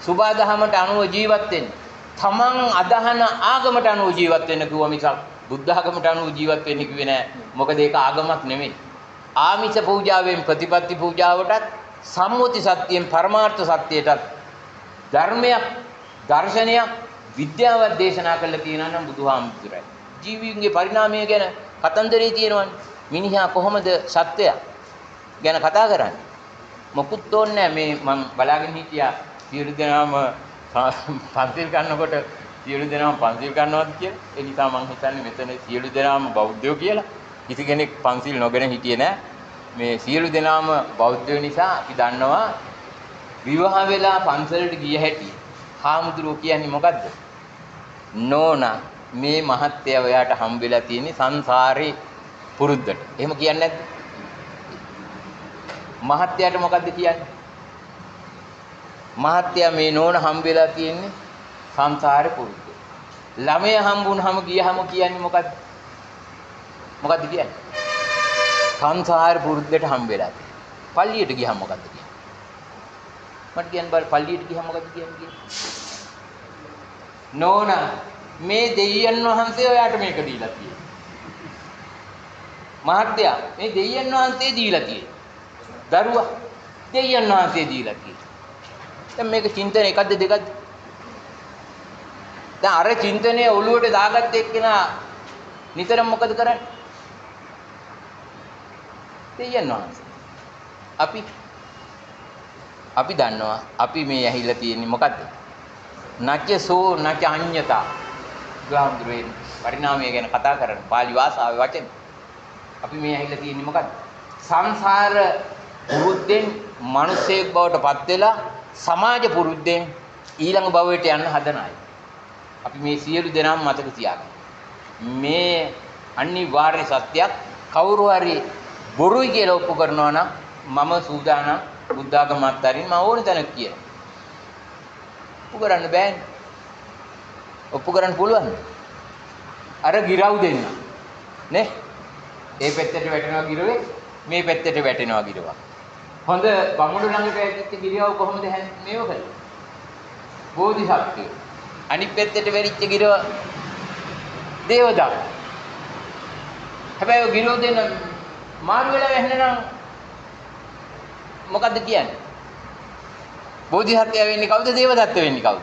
Speaker 1: සුභාදහමට අනුව ජීවත් වෙන්න. තමන් අදහන ආගමට අනුව ජීවත් වෙන්න කිව්වා මිසක් බුද්ධ ආගමට අනුව ජීවත් වෙන්න කිව්වේ නෑ. මොකද ඒක ආගමක් නෙමෙයි. ආමිෂ පූජාවෙන් ප්‍රතිපත්ති පූජාවටත් සම්මුති සත්‍යයෙන් පරමාර්ථ සත්‍යයටත් ධර්මයක් දර්ශනයක් විද්‍යාවක් දේශනා කරලා තියෙනවා නම් බුදුහාමුදුරයි. ජීවීන්ගේ පරිණාමය ගැන කතන්දරේ තියෙනවනේ. මිනිහා කොහොමද සත්‍යය ගැන කතා කරන්නේ? මොකුත් ඕනේ නෑ. මේ මං බලාගෙන හිටියා සියලු දෙනාම පන්සිල් ගන්නකොට සියලු දෙනාම පන්සිල් ගන්නවද කියලා. ඒ නිසා මං හිතන්නේ මෙතන සියලු දෙනාම බෞද්ධයෝ කියලා. කිසි කෙනෙක් පන්සිල් නොගෙන හිටියේ නෑ. මේ සියලු දෙනාම බෞද්ධයෝ නිසා අපි දන්නවා විවාහ වෙලා පන්සලට ගිය හැටි. හාමුදුරුවෝ කියන්නේ මොකද්ද? නෝනා මේ මහත්තයා ඔයාට හම්බ වෙලා තියෙන්නේ සංසාරේ පුරුද්දට. එහෙම කියන්නේ නැද්ද? මහත්තයාට මොකද්ද කියන්නේ? මහත්තයා මේ නෝන හම්බ වෙලා තියෙන්නේ සංසාරේ පුරුද්ද. ළමයා හම්බුනහම ගියහම කියන්නේ මොකද්ද? මොකද්ද කියන්නේ? සංසාර පුරුද්දට හම්බ වෙලා තියෙන්නේ. පල්ලියට ගියහම මොකද්ද කියන්නේ? මට කියන්න බෑ පල්ලියට ගියහම මොකද්ද කියන්නේ කියලා. නෝනා මේ දෙවියන් වහන්සේ ඔයාට මේක දීලා තියෙන්නේ. මහත්තයා මේ දෙවියන් වහන්සේ දීලා තියෙන්නේ. දරුවා දෙවියන් වහන්සේ දීලා තියෙන්නේ. දැන් මේක චින්තන එකක්ද දෙකක්ද? දැන් අර චින්තනය ඔළුවට දාගත්ත එක්කෙනා නිතරම මොකද කරන්නේ? දෙවියන් වහන්සේ. අපි අපි දන්නවා අපි මේ ඇහිලා තියෙන්නේ මොකද්ද? නචසෝ නච අඤ්ඤතා. බුදුහාමුදුරුවෝ පරිණාමය ගැන කතා කරන පාලි භාෂාවේ වචන. අපි මේ ඇහිලා තියෙන්නේ මොකද්ද? සංසාර පුරුද්දෙන් මිනිසෙක් බවට පත් වෙලා සමාජ පුරුද්දෙන් ඊළඟ භවයට යන්න හදන අය. අපි මේ සියලු දෙනාම මතක තියාගන්න. මේ අනිවාර්ය සත්‍යයක්. කවුරු හරි බොරුයි කියලා ඔප්පු කරනවා නම් මම සූදානම් බුද්ධාගම අත්හරින්න මම ඕන තැනක කියනවා. ඔප්පු කරන්න බෑනේ. ඔප්පු කරන්න පුළුවන්ද? අර ගිරව් දෙන්න නේ. ඒ පැත්තට වැටෙනවා ගිරවේ, මේ පැත්තට වැටෙනවා ගිරවක්. හොඳ බමුණු ළඟට වැටිච්ච ගිරව් කොහොමද මේව කළේ? බෝධිසත්වයෝ. අනිත් පැත්තට වැටිච්ච ගිරව දේවදත්ත. හැබැයි ඔය ගිරව් දෙන්න මාරු වෙලා වැහෙන නම් මොකද්ද කියන්නේ? බෝධිසත්වයා වෙන්නේ කවුද? දේවදත්ත වෙන්නේ කවුද?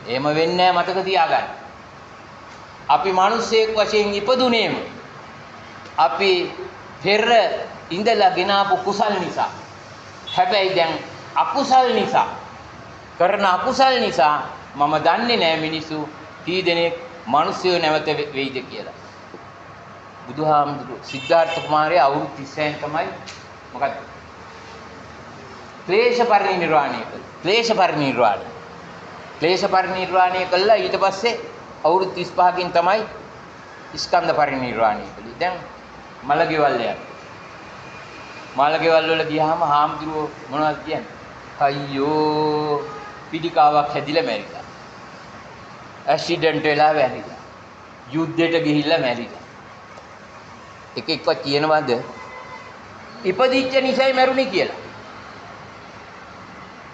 Speaker 1: එහෙම වෙන්නේ නැහැ, මතක තියාගන්න. අපි මිනිස්සෙක් වශයෙන් ඉපදුනේම අපි පෙර ඉඳලා ගෙනාපු කුසල් නිසා. හැබැයි දැන් අකුසල් නිසා, කරන අකුසල් නිසා මම දන්නේ නෑ මිනිස්සු කී දෙනෙක් මිනිස්සුયો නැවත වෙයිද කියලා. බුදුහාමුදුරුවෝ සිද්ධාර්ථ කුමාරයා අවුරුදු 36 තමයි මොකද්ද? ක්ලේශ පරිනිර්වාණය කළා. ක්ලේශ පරිනිර්වාණය. ක්ලේශ පරිනිර්වාණය කළා. ඊට පස්සේ අවුරුදු 35කින් තමයි ස්කන්ධ පරිනිර්වාණය කළේ. දැන් මලගෙවල් යන. මලගෙවල් වල ගියාම හාමුදුරුවෝ මොනවද කියන්නේ? අයියෝ පිටිකාවක් හැදිලා මැරිලා. ඇක්සිඩන්ට් වෙලා මැරිලා. යුද්ධෙට ගිහිල්ලා මැරිලා. එක එක්කවත් කියනවද ඉපදිච්ච නිසයි මැරුණේ කියලා?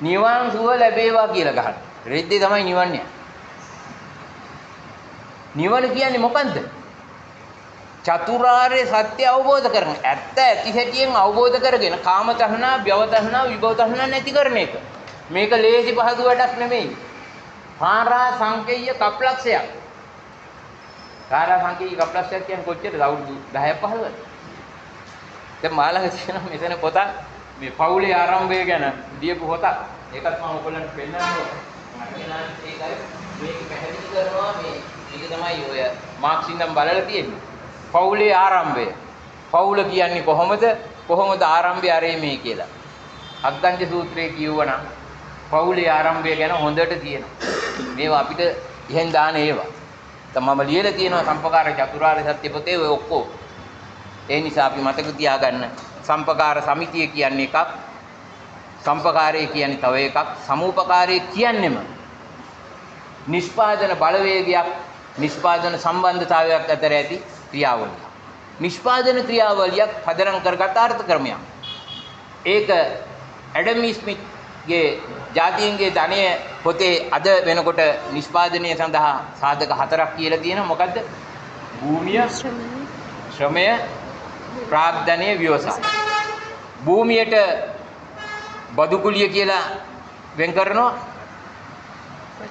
Speaker 1: නිවන් සුව ලැබේවා කියලා ගහන. රෙද්දේ තමයි නිවන් යන්නේ. නිවන කියන්නේ මොකන්ද? චතුරාර්ය සත්‍ය අවබෝධ කරගන්න. ඇත්ත ඇති හැටියෙන් අවබෝධ කරගෙන කාම තණ්හා, භව තණ්හා, විභව තණ්හා නැති කරන එක. මේක ලේසි පහසු වැඩක් නෙමෙයි. පාරා සංකේය කප්ලක්ෂයක්. පාරා සංකේය කප්ලක්ෂයක් කියන්නේ කොච්චරද? අවුරුදු 10ක් 15ක්. දැන් මා ළඟ තියෙනවා මෙතන පොතක්, මේ පවුලේ ආරම්භය ගැන දීපු පොතක්. ඒකත් මම ඔයගොල්ලන්ට පෙන්නන්න ඕනේ. ඒකයි මේක පැහැදිලි කරනවා. මේ මේක තමයි ඔය මාක්ස් ඉඳන් බලලා තියෙන්නේ. පවුලේ ආරම්භය. පවුල කියන්නේ කොහොමද? කොහොමද ආරම්භය අරේ මේ කියලා. අග්ගංජ සූත්‍රයේ කියවනම් පවුලේ ආරම්භය ගැන හොඳට තියෙනවා. මේවා අපිට ඉහෙන් දාන ඒවා. දැන් මම ලියලා තියෙනවා සම්පකාර චතුරාර්ය සත්‍ය පොතේ ඔය ඔක්කොම. ඒ නිසා අපි මතක තියාගන්න සම්පකාර සමිතිය කියන්නේ එකක්, සම්පකාරය කියන්නේ තව එකක්. සමූපකාරය කියන්නේම නිෂ්පාදන බලවේගයක්, නිෂ්පාදන සම්බන්ධතාවයක් අතර ඇති ක්‍රියාවලියක්. නිෂ්පාදන ක්‍රියාවලියක් පදනම් කරගත් අර්ථ ක්‍රමයක්. ඒක ඇඩම් ස්මිත්ගේ ජාතීන්ගේ ධනය පොතේ අද වෙනකොට නිෂ්පාදනය සඳහා සාධක හතරක් කියලා තියෙනවා. මොකද්ද? භූමිය, ශ්‍රමය, ප්‍රාග්ධනය, ව්‍යවසාය. භූමියට බදු කුලිය කියලා වෙන් කරනවා,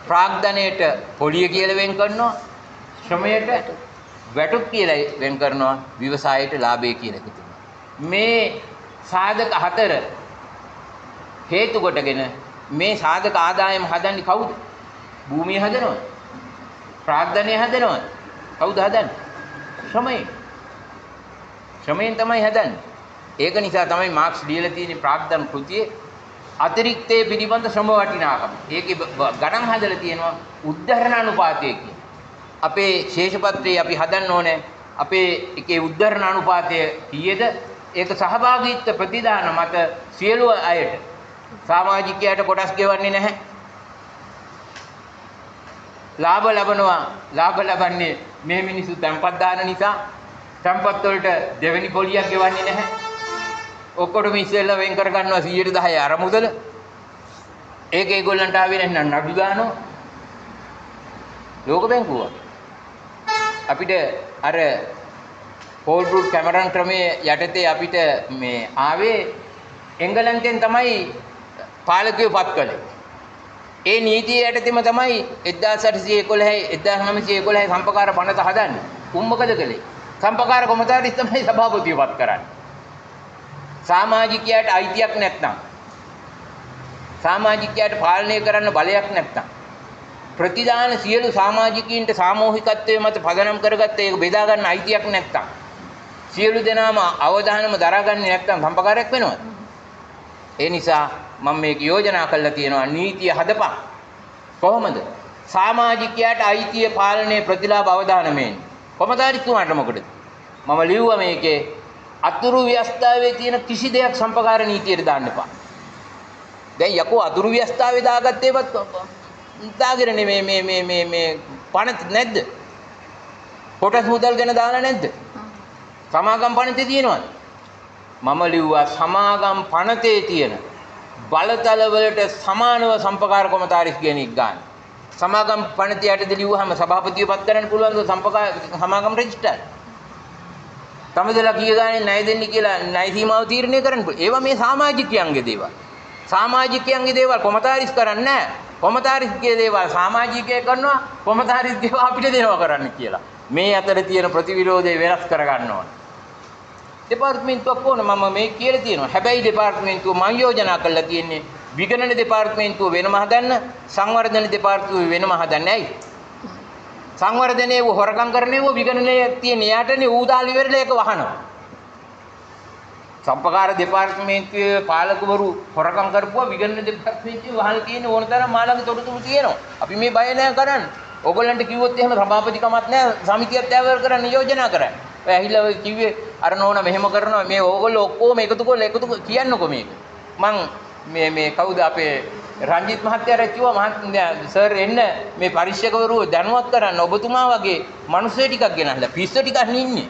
Speaker 1: ප්‍රාග්ධනයට පොලිය කියලා වෙන් කරනවා, ශ්‍රමයට වැටුප් කියලා වෙන් කරනවා, ව්‍යවසායයට ලාභය කියලා එකතු කරනවා. මේ සාධක හතර හේතු කොටගෙන මේ සාධක ආදායම හදන්නේ කවුද? භූමිය හදනවද? ප්‍රාග්ධනය හදනවද? කවුද හදන්නේ? ශ්‍රමයෙන්. ශ්‍රමයෙන් තමයි හදන්නේ. ඒක නිසා තමයි මාක්ස් ලියලා තියෙන ප්‍රාග්ධන කෘතියේ අතිරික්තයේ පිළිබඳ ශ්‍රම වටිනාකම. ඒකේ ගණන් හදලා තියෙනවා උද්ධරණ අනුපාතය කියන. අපේ ශේෂපත්‍රයේ අපි හදන්න ඕනේ අපේ එකේ උද්ධරණ අනුපාතය කීයද? ඒක සහභාගීත්ව ප්‍රතිදාන මත සියලු අයට, සමාජිකයාට කොටස් ගෙවන්නේ නැහැ. ලාභ ලබනවා. ලාභ ලබන්නේ මේ මිනිස්සු තැන්පත් දාන නිසා. තැන්පත් වලට දෙවෙනි පොලියක් ගෙවන්නේ නැහැ. ඔක්කොටම ඉස්සෙල්ලා වෙන් කර ගන්නවා 110 අර මුදල. ඒක ඒගොල්ලන්ට ආවේ නැත්නම් නඩු දානවා. ලෝක බැංකුව අපිට අර හෝල්බ්‍රූක් කැමරන් ක්‍රමයේ යටතේ අපිට මේ ආවේ එංගලන්තෙන් තමයි පාලකයෝ පත් කළේ. ඒ නීතිය යටතේම තමයි 1811 1911 සම්පකාර පනත හදන්නේ. උන් මොකද කළේ? සම්පකාර කොමසාරිස් තමයි සභාපතිව පත් කරන්නේ. සමාජිකයාට අයිතියක් නැත්නම්, සමාජිකයාට පාලනය කරන්න බලයක් නැත්නම්, ප්‍රතිදාන සියලු සමාජිකයින්ට සාමූහිකත්වයේ මත පදනම් කරගත්ත ඒක බෙදා ගන්න අයිතියක් නැත්නම්, සියලු දෙනාම අවධානම දරාගන්නේ නැත්නම් සම්පකාරයක් වෙනවද? ඒ නිසා මම මේක යෝජනා කරලා තියෙනවා, නීතිය හදපන්. කොහොමද? සමාජිකයාට අයිතිය පාලනයේ ප්‍රතිලාභ අවධානමෙන්. කොමසාරිස්තුමාට මොකටද? මම ලිව්වා මේකේ අතුරු ව්‍යවස්ථාවේ තියෙන කිසි දෙයක් සම්පකාර නීතියට දාන්න එපා. දැන් යකෝ අතුරු ව්‍යවස්ථාවේ දාගත්තේවත් දාගෙන මේ මේ මේ මේ මේ පනත නැද්ද? කොටස් මුදල් ගැන දාලා නැද්ද? සමාගම් පනතේ තියෙනවද? මම ලිව්වා සමාගම් පනතේ තියෙන බලතල වලට සමානව සම්පකාර කොමසාරිස් කියන එක ගන්න. සමාගම් පනත යටතේ ලිව්වහම සභාපතිව පත් කරන්න පුළුවන්ද සම්පකාර සමාගම් රෙජිස්ටර්? තමදලා කීය ගානේ ණය දෙන්නේ කියලා ණය සීමාව තීරණය කරන්න පුළුවන්. ඒවා මේ සමාජිකයන්ගේ දේවල්. සමාජිකයන්ගේ දේවල් කොමසාරිස් කරන්නේ නැහැ. කොමසාරිස්ගේ දේවල් සමාජිකය කරනවා, කොමසාරිස් දේවල් අපිට දෙනවා කරන්න කියලා. මේ අතර තියෙන ප්‍රතිවිරෝධය වෙනස් කරගන්න ඕන. දෙපාර්තමේන්තුවක් ඕන, මම මේ කියලා තියෙනවා. හැබැයි දෙපාර්තමේන්තුව මං යෝජනා කරලා තියෙන්නේ විගණන දෙපාර්තමේන්තුව වෙනම හදන්න, සංවර්ධන දෙපාර්තමේන්තුව වෙනම හදන්න. ඇයි? සංවර්ධනයේ හොරකම් කරන ඒවා විගණනයේ තියෙන එයාටනේ ඌ දාලා ඉවරලා ඒක වහනවා. සම්පකාර දෙපාර්තමේන්තුවේ පාලකවරු හොරකම් කරපුවා විගණන දෙපාර්තමේන්තුවේ වහලා තියෙන ඕන තරම් මා ළඟ තොරතුරු තියෙනවා. අපි මේ බය නෑ කරන්න. ඕගොල්ලන්ට කිව්වොත් එහෙම සභාපතිකමක් නෑ, සමිතියත් ඇවර් කරන්න යෝජනා කරන්න. ඔය ඇහිලා ඔය කිව්වේ අර නෝනා මෙහෙම කරනවා, මේ ඕගොල්ලෝ ඔක්කොම එකතු කරලා එකතු කියන්නකෝ මේක. මං මේ මේ කවුද අපේ රංජිත් මහත්තයාට කිව්වා, මහත්තයා සර් එන්න මේ පරීක්ෂකවරු දැනුවත් කරන්න, ඔබතුමා වගේ මිනිස්සු ටිකක් ගෙනල්ලා පිස්සු ටිකක් ඉන්නේ.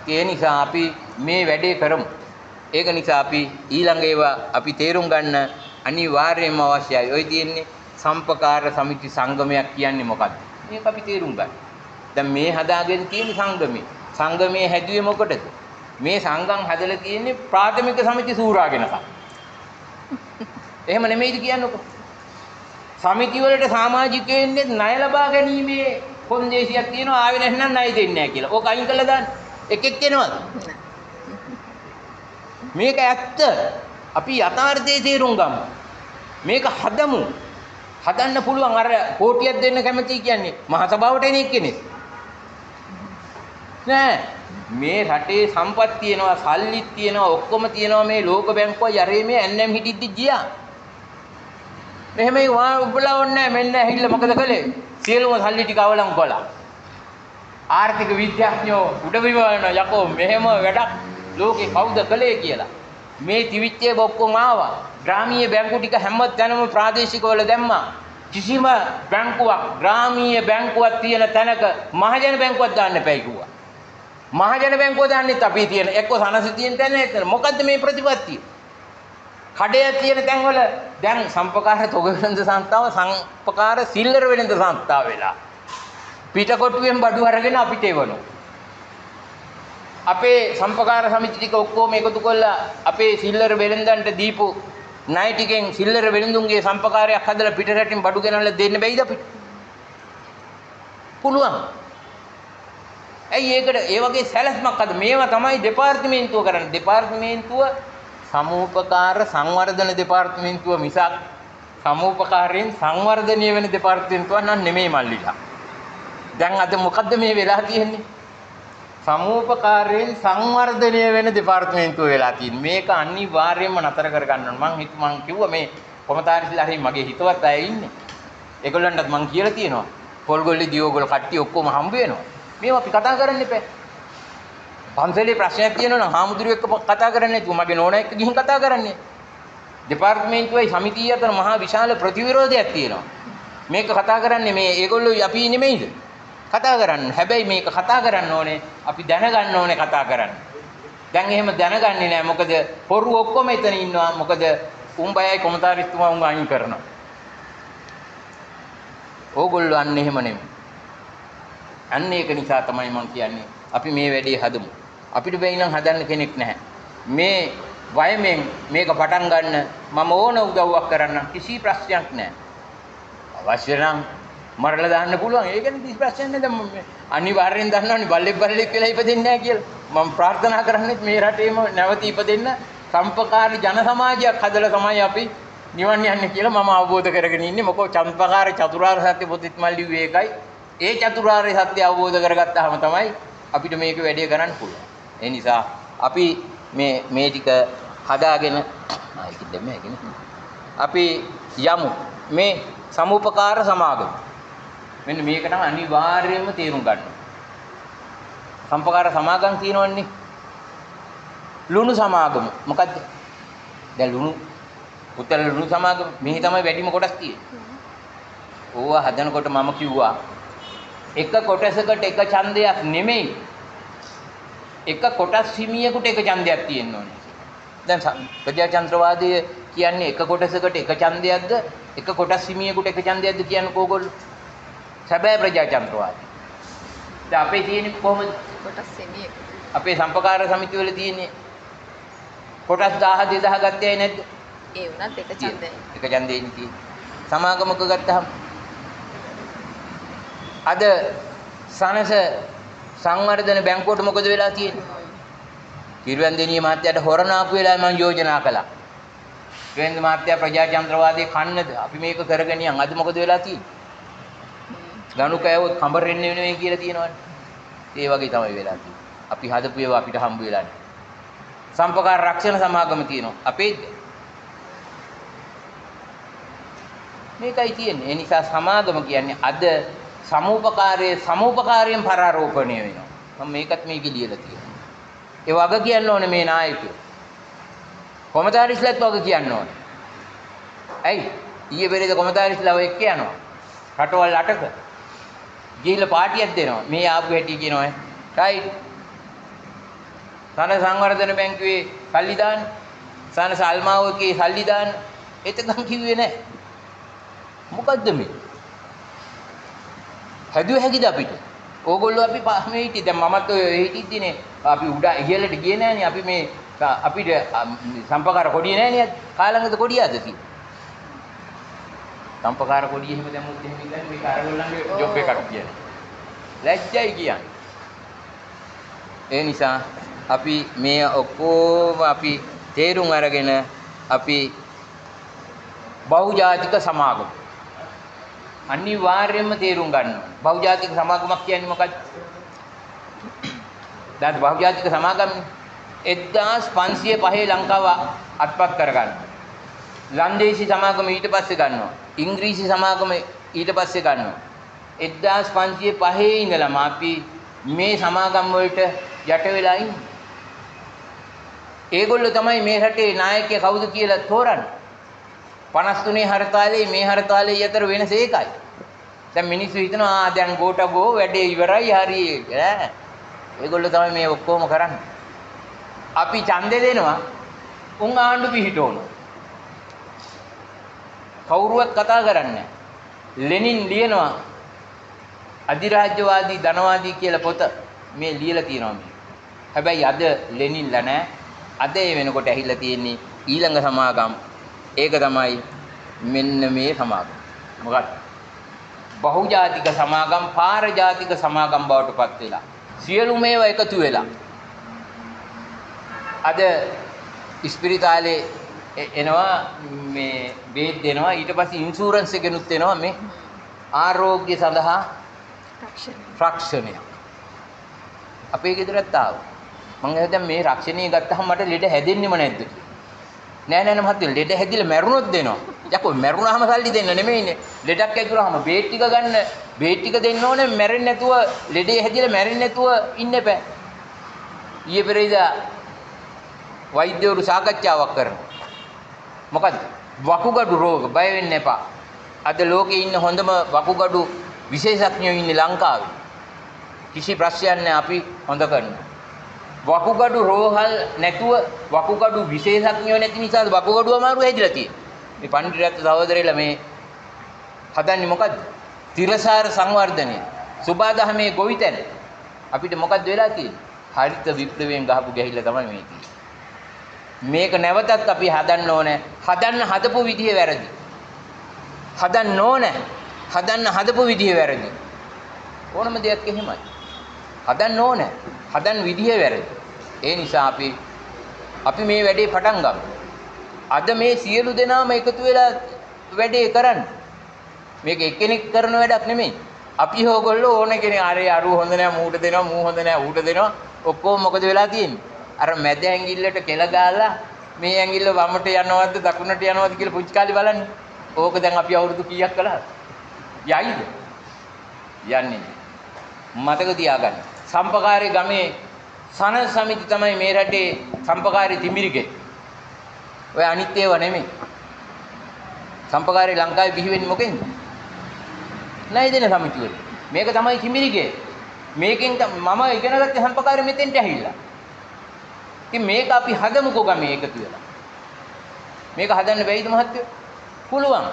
Speaker 1: ඒ නිසා අපි මේ වැඩේ කරමු. ඒක නිසා අපි ඊළඟ ඒවා අපි තේරුම් ගන්න අනිවාර්යයෙන්ම අවශ්‍යයි. ඔය තියෙන්නේ සම්පකාර සමිති සංගමයක් කියන්නේ මොකද්ද? මේක අපි තේරුම් ගන්න. දැන් මේ හදාගෙන තියෙන සංගමේ. සංගමේ හැදුවේ මොකටද? මේ සංගම් හදලා තියෙන්නේ ප්‍රාථමික සමිති සූරාගෙනකම්. එහෙම නෙමෙයිද කියන්නකෝ? සමිති වලට සමාජිකයෝ එන්නේ ණය ලබා ගැනීමේ කොන්දේසියක් තියෙනවා, ආවේ නැත්නම් ණය දෙන්නේ නැහැ කියලා. ඕක අයින් කරලා දාන්න. එකෙක් එනවද? මේක ඇත්ත. අපි යථාර්ථයේ තේරුම් ගමු. මේක හදමු. හදන්න පුළුවන්. අර කෝටියක් දෙන්න කැමතියි කියන්නේ මහ සභාවට එන එක්කෙනෙක් නෑ. මේ රටේ සම්පත් තියෙනවා, සල්ලිත් තියෙනවා, ඔක්කොම තියෙනවා. මේ ලෝක බැංකුවයි අරේ මේ ඇන්නම් හිටිද්දි ගියා. මෙහෙම උඹලා ඕනේ නෑ. මෙන්න ඇහිල්ල මොකද කළේ? සියලුම සල්ලි ටික අවලංගු කළා. ආර්ථික විද්‍යාඥයෝ උඩ බිම යනවා, යකෝ මෙහෙම වැඩක් ලෝකේ කවුද කළේ කියලා. මේ තිවිච්ච ඒවා ඔක්කොම ආවා. ග්‍රාමීය බැංකු ටික හැම තැනම ප්‍රාදේශිකවල දැම්මා. කිසිම බැංකුවක් ග්‍රාමීය බැංකුවක් තියෙන තැනක මහජන බැංකුවක් දාන්න එපයි කිව්වා. මහජන බැංකුව දාන්නෙත් අපි තියෙන එක්ක සනස තියෙන තැන එතන. මොකද්ද මේ ප්‍රතිපත්තිය? කඩය තියෙන තැන්වල දැන් සම්පකාර තොග වෙළඳ සංස්ථාව සම්පකාර සිල්ලර වෙළඳ සංස්ථාව වෙලා පිටකොටුවෙන් බඩු අරගෙන අපිට එවනවා. අපේ සම්පකාර සමිති ටික ඔක්කොම එකතු කරලා අපේ සිල්ලර වෙළඳන්ට දීපු ණය ටිකෙන් සිල්ලර වෙළඳුන්ගේ සම්පකාරයක් හදලා පිට රටින් බඩු ගෙනල්ලා දෙන්න බැයිද අපිට? පුළුවන්. ඇයි ඒකට ඒ වගේ සැලැස්මක් අද මේවා තමයි දෙපාර්තමේන්තුව කරන්නේ. දෙපාර්තමේන්තුව සමූපකාර සංවර්ධන දෙපාර්තමේන්තුව මිසක් සමූපකාරයෙන් සංවර්ධනය වෙන දෙපාර්තමේන්තුවක් නම් නෙමෙයි මල්ලිලා. දැන් අද මොකද්ද මේ වෙලා තියෙන්නේ? සමූපකාරයෙන් සංවර්ධනය වෙන දෙපාර්තමේන්තුව වෙලා තියෙන්නේ. මේක අනිවාර්යයෙන්ම නතර කරගන්න ඕන. මං කිව්වා මේ කොමතාරිස්ලා හරි මගේ හිතවත් අය ඉන්නේ. ඒගොල්ලන්ටත් මං කියලා තියෙනවා. පොල්ගොල්ලේ දියෝගොල්ල කට්ටිය ඔක්කොම හම්බ වෙනවා. මේවා අපි කතා කරන්න එපා. පන්සලේ ප්‍රශ්නයක් තියෙනවා නම් හාමුදුරුවෝ එක්ක කතා කරන්නේ නැතුව මගේ නෝනා එක්ක ගිහින් කතා කරන්නේ. දෙපාර්තමේන්තුවයි සමිතිය අතර මහා විශාල ප්‍රතිවිරෝධයක් තියෙනවා. මේක කතා කරන්නේ මේ ඒගොල්ලෝ අපි නෙමෙයිද? කතා කරන්න. හැබැයි මේක කතා කරන්න ඕනේ අපි දැනගන්න ඕනේ කතා කරන්න. දැන් එහෙම දැනගන්නේ නෑ. මොකද හොරු ඔක්කොම එතන ඉන්නවා. මොකද උන් බයයි කොමතාරිස්තුමා උන් අයින් කරනවා. ඕගොල්ලෝ අන්න එහෙම නෙමෙයි. අන්න ඒක නිසා තමයි මං කියන්නේ අපි මේ වැඩේ හදමු. අපිට බැයි නම් හදන්න කෙනෙක් නැහැ. මේ වයමෙන් මේක පටන් ගන්න මම ඕන උදව්වක් කරන්න කිසි ප්‍රශ්නයක් නැහැ. අවශ්‍ය නම් මරලා දාන්න පුළුවන්. ඒ ගැන කිසි ප්‍රශ්නයක් නැහැ. දැන් අනිවාර්යෙන් දන්නවනේ බල්ලෙක් බල්ලෙක් කියලා ඉපදෙන්නේ නැහැ කියලා. මම ප්‍රාර්ථනා කරන්නේ මේ රටේම නැවත ඉපදෙන්න සම්පකාරී ජන සමාජයක් හදලා තමයි අපි නිවන් යන්නේ කියලා මම අවබෝධ කරගෙන ඉන්නේ. මොකෝ චම්පකාරී චතුරාර්ය සත්‍ය පොතෙත් මල් ලිව්වේ ඒකයි. ඒ චතුරාර්ය සත්‍ය අවබෝධ කරගත්තාම තමයි අපිට මේක වැඩේ කරන්න පුළුවන්. ඒ නිසා අපි මේ මේ ටික හදාගෙන ඒක දෙන්නේ ඒකනේ. අපි යමු මේ සමුපකාර සමාගම. මෙන්න මේක නම් අනිවාර්යයෙන්ම තේරුම් ගන්න. සම්පකාර සමාගම් තියෙනවන්නේ. ලුණු සමාගම මොකද්ද? දැන් ලුණු උත්තර ලුණු සමාගම මෙහි තමයි වැඩිම කොටස් තියෙන්නේ. ඕවා හදනකොට මම කිව්වා එක කොටසකට එක ඡන්දයක් නෙමෙයි, එක කොටස් හිමියෙකුට එක ඡන්දයක් තියෙන්න ඕනේ. දැන් ප්‍රජාතන්ත්‍රවාදය කියන්නේ එක කොටසකට එක ඡන්දයක්ද, එක කොටස් හිමියෙකුට එක ඡන්දයක්ද කියන්නේ ඕගොල්ලෝ? සැබෑ ප්‍රජාතන්ත්‍රවාදය. දැන් අපේ තියෙන්නේ කොහොමද?
Speaker 2: කොටස් හිමියෙකුට.
Speaker 1: අපේ සම්පකාර සමිති වල තියෙන්නේ කොටස් 1000 2000 ගත්තේ අය නැද්ද?
Speaker 2: ඒ වුණත් එක ඡන්දයයි.
Speaker 1: එක ඡන්දයයි තියෙන්නේ. සමාගමක ගත්තහම අද සනස සංවර්ධන බැංකුවට මොකද වෙලා තියෙන්නේ? කිරුවන්දෙනිය මහත්තයාට හොරණ ආපු වෙලාවේ මං යෝජනා කළා. කිරුවන්ද මහත්තයා ප්‍රජාතන්ත්‍රවාදයේ කන්නද අපි මේක කරගෙන යන්. අද මොකද වෙලා තියෙන්නේ? ගණු කෑවොත් කඹරෙන්නේ නෙවෙයි කියලා තියෙනවනේ. ඒ වගේ තමයි වෙලා තියෙන්නේ. අපි හදපු ඒවා අපිට හම්බ වෙලා නැහැ. සම්පකාර රක්ෂණ සමාගම තියෙනවා. අපේද? මේකයි තියෙන්නේ. ඒ නිසා සමාගම කියන්නේ අද සමුපකාරයේ සමුපකාරයෙන් පරාරෝපණය වෙනවා. මම මේකත් මේකේ ලියලා තියෙනවා. ඒ වග කියන්න ඕනේ මේ නායකයෝ. කොමතාරිස්ලත් වග කියන්න ඕනේ. ඇයි? ඊයේ පෙරේද කොමතාරිස්ලා ඔය එක්ක යනවා. රටවල් අටක. ගිහිල්ලා පාටියක් දෙනවා. මේ ආපු හැටි කියනවා. රයිට්. සන සංවර්ධන බැංකුවේ සල්ලි දාන්න. සන සල්මාවකේ සල්ලි දාන්න. එතකන් කිව්වේ නෑ. මොකද්ද මේ? හැදුව හැකිද අපිට? ඕගොල්ලෝ අපි මේ හිටියේ. දැන් මමත් ඔය හිටිද්දිනේ අපි උඩ ඉහළට ගියේ නෑනේ. අපි මේ අපිට සම්පකාර කොඩිය නෑනේ. කාලඟද කොඩිය අද තියෙන්නේ? සම්පකාර කොඩිය එහෙම දැම්මොත් එහෙම ඉන්නේ මේක අරගොල්ලන්ගේ ජොබ් එකක් කියන්නේ. ලැජ්ජයි කියන්නේ. ඒ නිසා අපි මේ ඔක්කොම අපි තේරුම් අරගෙන අපි බහුජාතික සමාගම අනිවාර්යයෙන්ම තේරුම් ගන්න ඕනේ. බහුජාතික සමාගමක් කියන්නේ මොකක්ද? දැන් බහුජාතික සමාගමනේ 1505 ලංකාව අත්පත් කරගන්න. ලන්දේසි සමාගම ඊට පස්සේ ගන්නවා. ඉංග්‍රීසි සමාගම ඊට පස්සේ ගන්නවා. 1505 ඉඳලම අපි මේ සමාගම් වලට යට වෙලා ඉන්නේ. ඒගොල්ලෝ තමයි මේ රටේ නායකයා කවුද කියලා තෝරන්නේ. 53 හර්තාලේ මේ හර්තාලේ අතර වෙනස ඒකයි. දැන් මිනිස්සු හිතනවා ආ දැන් ගෝට ගෝ වැඩේ ඉවරයි හරි නෑ. ඒගොල්ලෝ තමයි මේ ඔක්කොම කරන්නේ. අපි ඡන්දෙ දෙනවා උන් ආණ්ඩු පිහිටවනවා. කවුරුවත් කතා කරන්නේ නෑ. ලෙනින් ලියනවා අධිරාජ්‍යවාදී ධනවාදී කියලා පොත මේ ලියලා තියෙනවා මේ. හැබැයි අද ලෙනින්ලා නෑ. අද ඒ වෙනකොට ඇහිලා තියෙන්නේ ඊළඟ සමාගම්. ඒක තමයි මෙන්න මේ සමාගම. මොකක්ද? බහුජාතික සමාගම් පාරජාතික සමාගම් බවට පත් වෙලා සියලුම ඒවා එකතු වෙලා අද ඉස්පිරිතාලේ එනවා මේ බේත් දෙනවා. ඊට පස්සේ ඉන්ෂුරන්ස් එකෙනුත් එනවා මේ ආරෝග්‍ය සඳහා රක්ෂණයක්. අපේ ගෙදරත් ආවා. මං ඇහුවා දැන් මේ රක්ෂණය ගත්තහම මට ලෙඩ හැදෙන්නෙම නැද්ද කියලා. නෑ නෑ නෑ මහත්තයෝ ලෙඩ හැදිලා මැරුණොත් දෙනවා. යකෝ මැරුණාම සල්ලි දෙන්න නෙමෙයිනේ. ලෙඩක් ඇදුනහම බේත් ටික ගන්න, බේත් ටික දෙන්න ඕනේ මැරෙන්නේ නැතුව, ලෙඩේ හැදිලා මැරෙන්නේ නැතුව ඉන්න එපා. ඊයේ පෙරේදා වෛද්‍යවරු සාකච්ඡාවක් කරනවා. මොකද්ද? වකුගඩු රෝග බය වෙන්න එපා. අද ලෝකේ ඉන්න හොඳම වකුගඩු විශේෂඥයෝ ඉන්නේ ලංකාවේ. කිසි ප්‍රශ්නයක් නෑ අපි හොඳ කරනවා. වකුගඩු රෝහල් නැතුව වකුගඩු විශේෂඥයෝ නැති නිසා වකුගඩු අමාරු හැදිලා තියෙන්නේ. මේ පණ්ඩිරත්න සහෝදරයලා මේ හදන්නේ මොකද්ද? තිරසාර සංවර්ධනය. සුබාදහමේ ගොවිතැන. අපිට මොකද්ද වෙලා තියෙන්නේ? හරිත විප්ලවයෙන් ගහපු ගැහිල්ල තමයි මේ තියෙන්නේ. මේක නැවතත් අපි හදන්න ඕනේ. හදන්න හදපු විදිය වැරදි. හදන්න ඕනේ. හදන්න හදපු විදිය වැරදි. ඕනම දෙයක් එහෙමයි. හදන්න ඕනේ. හදන්න විදිය වැරදි. ඒ නිසා අපි මේ වැඩේ පටන් ගමු. අද මේ සියලු දෙනාම එකතු වෙලා වැඩේ කරන්න. මේක එක්කෙනෙක් කරන වැඩක් නෙමෙයි. අපි ඕගොල්ලෝ ඕන කෙනෙක් අර අරු හොඳ නෑ මූට දෙනවා, මූ හොඳ නෑ ඌට දෙනවා. ඔක්කොම මොකද වෙලා තියෙන්නේ? අර මැද ඇඟිල්ලට කෙල ගාලා මේ ඇඟිල්ල වමට යනවද දකුණට යනවද කියලා පුංචි කාලේ බලන්න. ඕක දැන් අපි අවුරුදු කීයක් කළාද? යයිද? යන්නේ නෑ. මතක තියාගන්න. සම්පකාරී ගමේ සන සමිති තමයි මේ රටේ සම්පකාරී තිමිරිගේ. ඔය අනිත් ඒවා නෙමෙයි. සම්පකාරී ලංකාවේ බිහි වෙන්නේ මොකෙන්ද? ණය දෙන සමිති වල. මේක තමයි තිමිරිගේ. මේකෙන් මම ඉගෙන ගත්තේ සම්පකාරී මෙතෙන්ට ඇහිලා. ඉතින් මේක අපි හදමුකෝ ගමේ එකතු වෙලා. මේක හදන්න බැයිද මහත්තයෝ? පුළුවන්.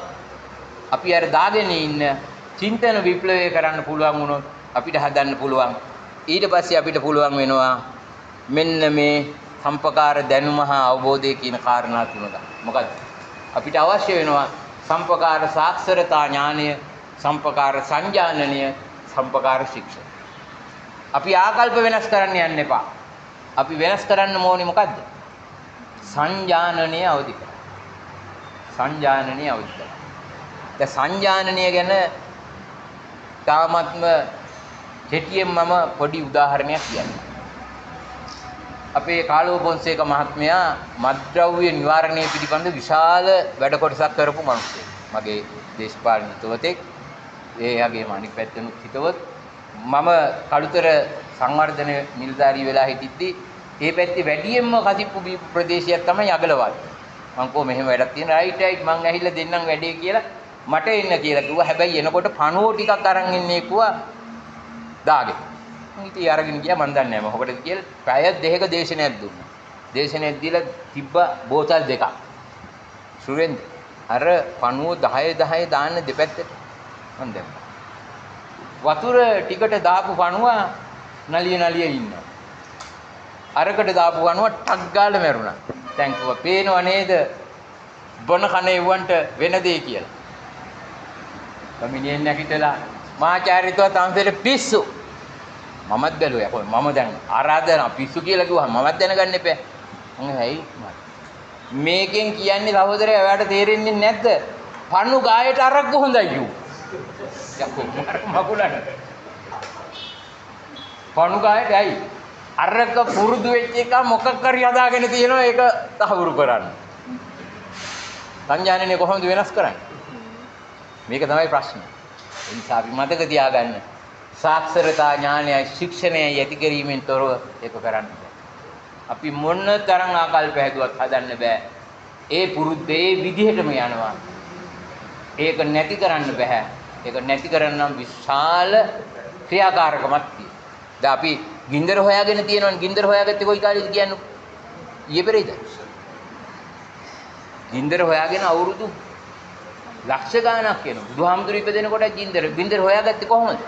Speaker 1: අපි අර දාගෙන ඉන්න චින්තන විප්ලවය කරන්න පුළුවන් වුණොත් අපිට හදන්න පුළුවන්. ඊට පස්සේ අපිට පුළුවන් වෙනවා මෙන්න මේ සම්පකාර දැනුම හා අවබෝධය කියන කාරණා තුන ගන්න. මොකද්ද? අපිට අවශ්‍ය වෙනවා සම්පකාර සාක්ෂරතා ඥානය, සම්පකාර සංජානනය, සම්පකාර ශික්ෂණ. අපි ආකල්ප වෙනස් කරන්න යන්න එපා. අපි වෙනස් කරන්න ඕනේ මොකද්ද? සංජානනය අවදි කරන්න. සංජානනය අවදි කරන්න. දැන් සංජානනය ගැන තාමත්ම කෙටියෙන් මම පොඩි උදාහරණයක් කියන්නම්. අපේ කාලෝ පොන්සේක මහත්මයා මත්ද්‍රව්‍ය නිවාරණය පිළිබඳ විශාල වැඩ කොටසක් කරපු මිනිසෙක්. මගේ දේශපාලන හිතවතෙක්. ඒ වගේම අනිත් පැත්තෙනුත් හිතවත්. මම කළුතර සංවර්ධන නිලධාරී වෙලා හිටිද්දි ඒ පැත්තේ වැඩියෙන්ම කසිප්පු බීපු ප්‍රදේශයක් තමයි අගලවල්. මං කෝ මෙහෙම වැඩක් තියෙන රයිට් රයිට් මං ඇහිල්ලා දෙන්නම් වැඩේ කියලා මට එන්න කියලා කිව්වා. හැබැයි එනකොට පණුවෝ ටිකක් අරන් එන්නේ කිව්වා දාගෙන. මං ඉතින් අරගෙන ගියා, මං දන්නේ නැහැ මොකටද කියලා. පැය දෙකක දේශනයක් දුන්නා. දේශනයක් දීලා තිබ්බ බෝතල් දෙකක්. සුරේන්ද්‍ර අර පණුවෝ 10 10 දාන්න දෙපැත්තට මං දැම්මා. වතුර ටිකට දාපු පණුවා නලිය නලිය ඉන්නවා. අරකට දාපු පණුවා ටක් ගාලා මැරුණා. දැන් කිව්වා පේනව නේද බොන කන එව්වන්ට වෙන දේ කියලා. කමිනියෙන් නැගිටලා මාචාර්යතුමා තමසේට පිස්සු. මමත් බැලුවා යකෝ මම දැන් ආරාධනා පිස්සු කියලා කිව්වහම මමත් දැනගන්න එපා. මං ඇයි මේකෙන් කියන්නේ සහෝදරයා ඔයාට තේරෙන්නේ නැද්ද? පණු ගායට අරක්කු හොඳයි කිව්වා. යකෝ මර මකුලන පණු ගායට ඇයි අරක පුරුදු වෙච්ච එක මොකක් හරි හදාගෙන තියෙනවා ඒක තහවුරු කරන්න. සංජානනය කොහොමද වෙනස් කරන්නේ? මේක තමයි ප්‍රශ්නේ. ඒ නිසා අපි මතක තියාගන්න සාක්ෂරතා ඥානයයි ශික්ෂණයයි ඇති කිරීමෙන් තොරව ඒක කරන්න බෑ. අපි මොන තරම් ආකල්ප හැදුවත් හදන්න බෑ. ඒ පුරුද්ද ඒ විදිහටම යනවා. ඒක නැති කරන්න බෑ. ඒක නැති කරන්න නම් විශාල ක්‍රියාකාරකමක් තියෙනවා. දැන් අපි ගින්දර හොයාගෙන තියෙනවනේ. ගින්දර හොයාගත්තේ කොයි කාලේද කියන්නේ? ඊයේ පෙරේද? ගින්දර හොයාගෙන අවුරුදු ලක්ෂ ගාණක් යනවා. බුදුහාමුදුරු ඉපදෙනකොට ගින්දර ගින්දර හොයාගත්තේ කොහොමද?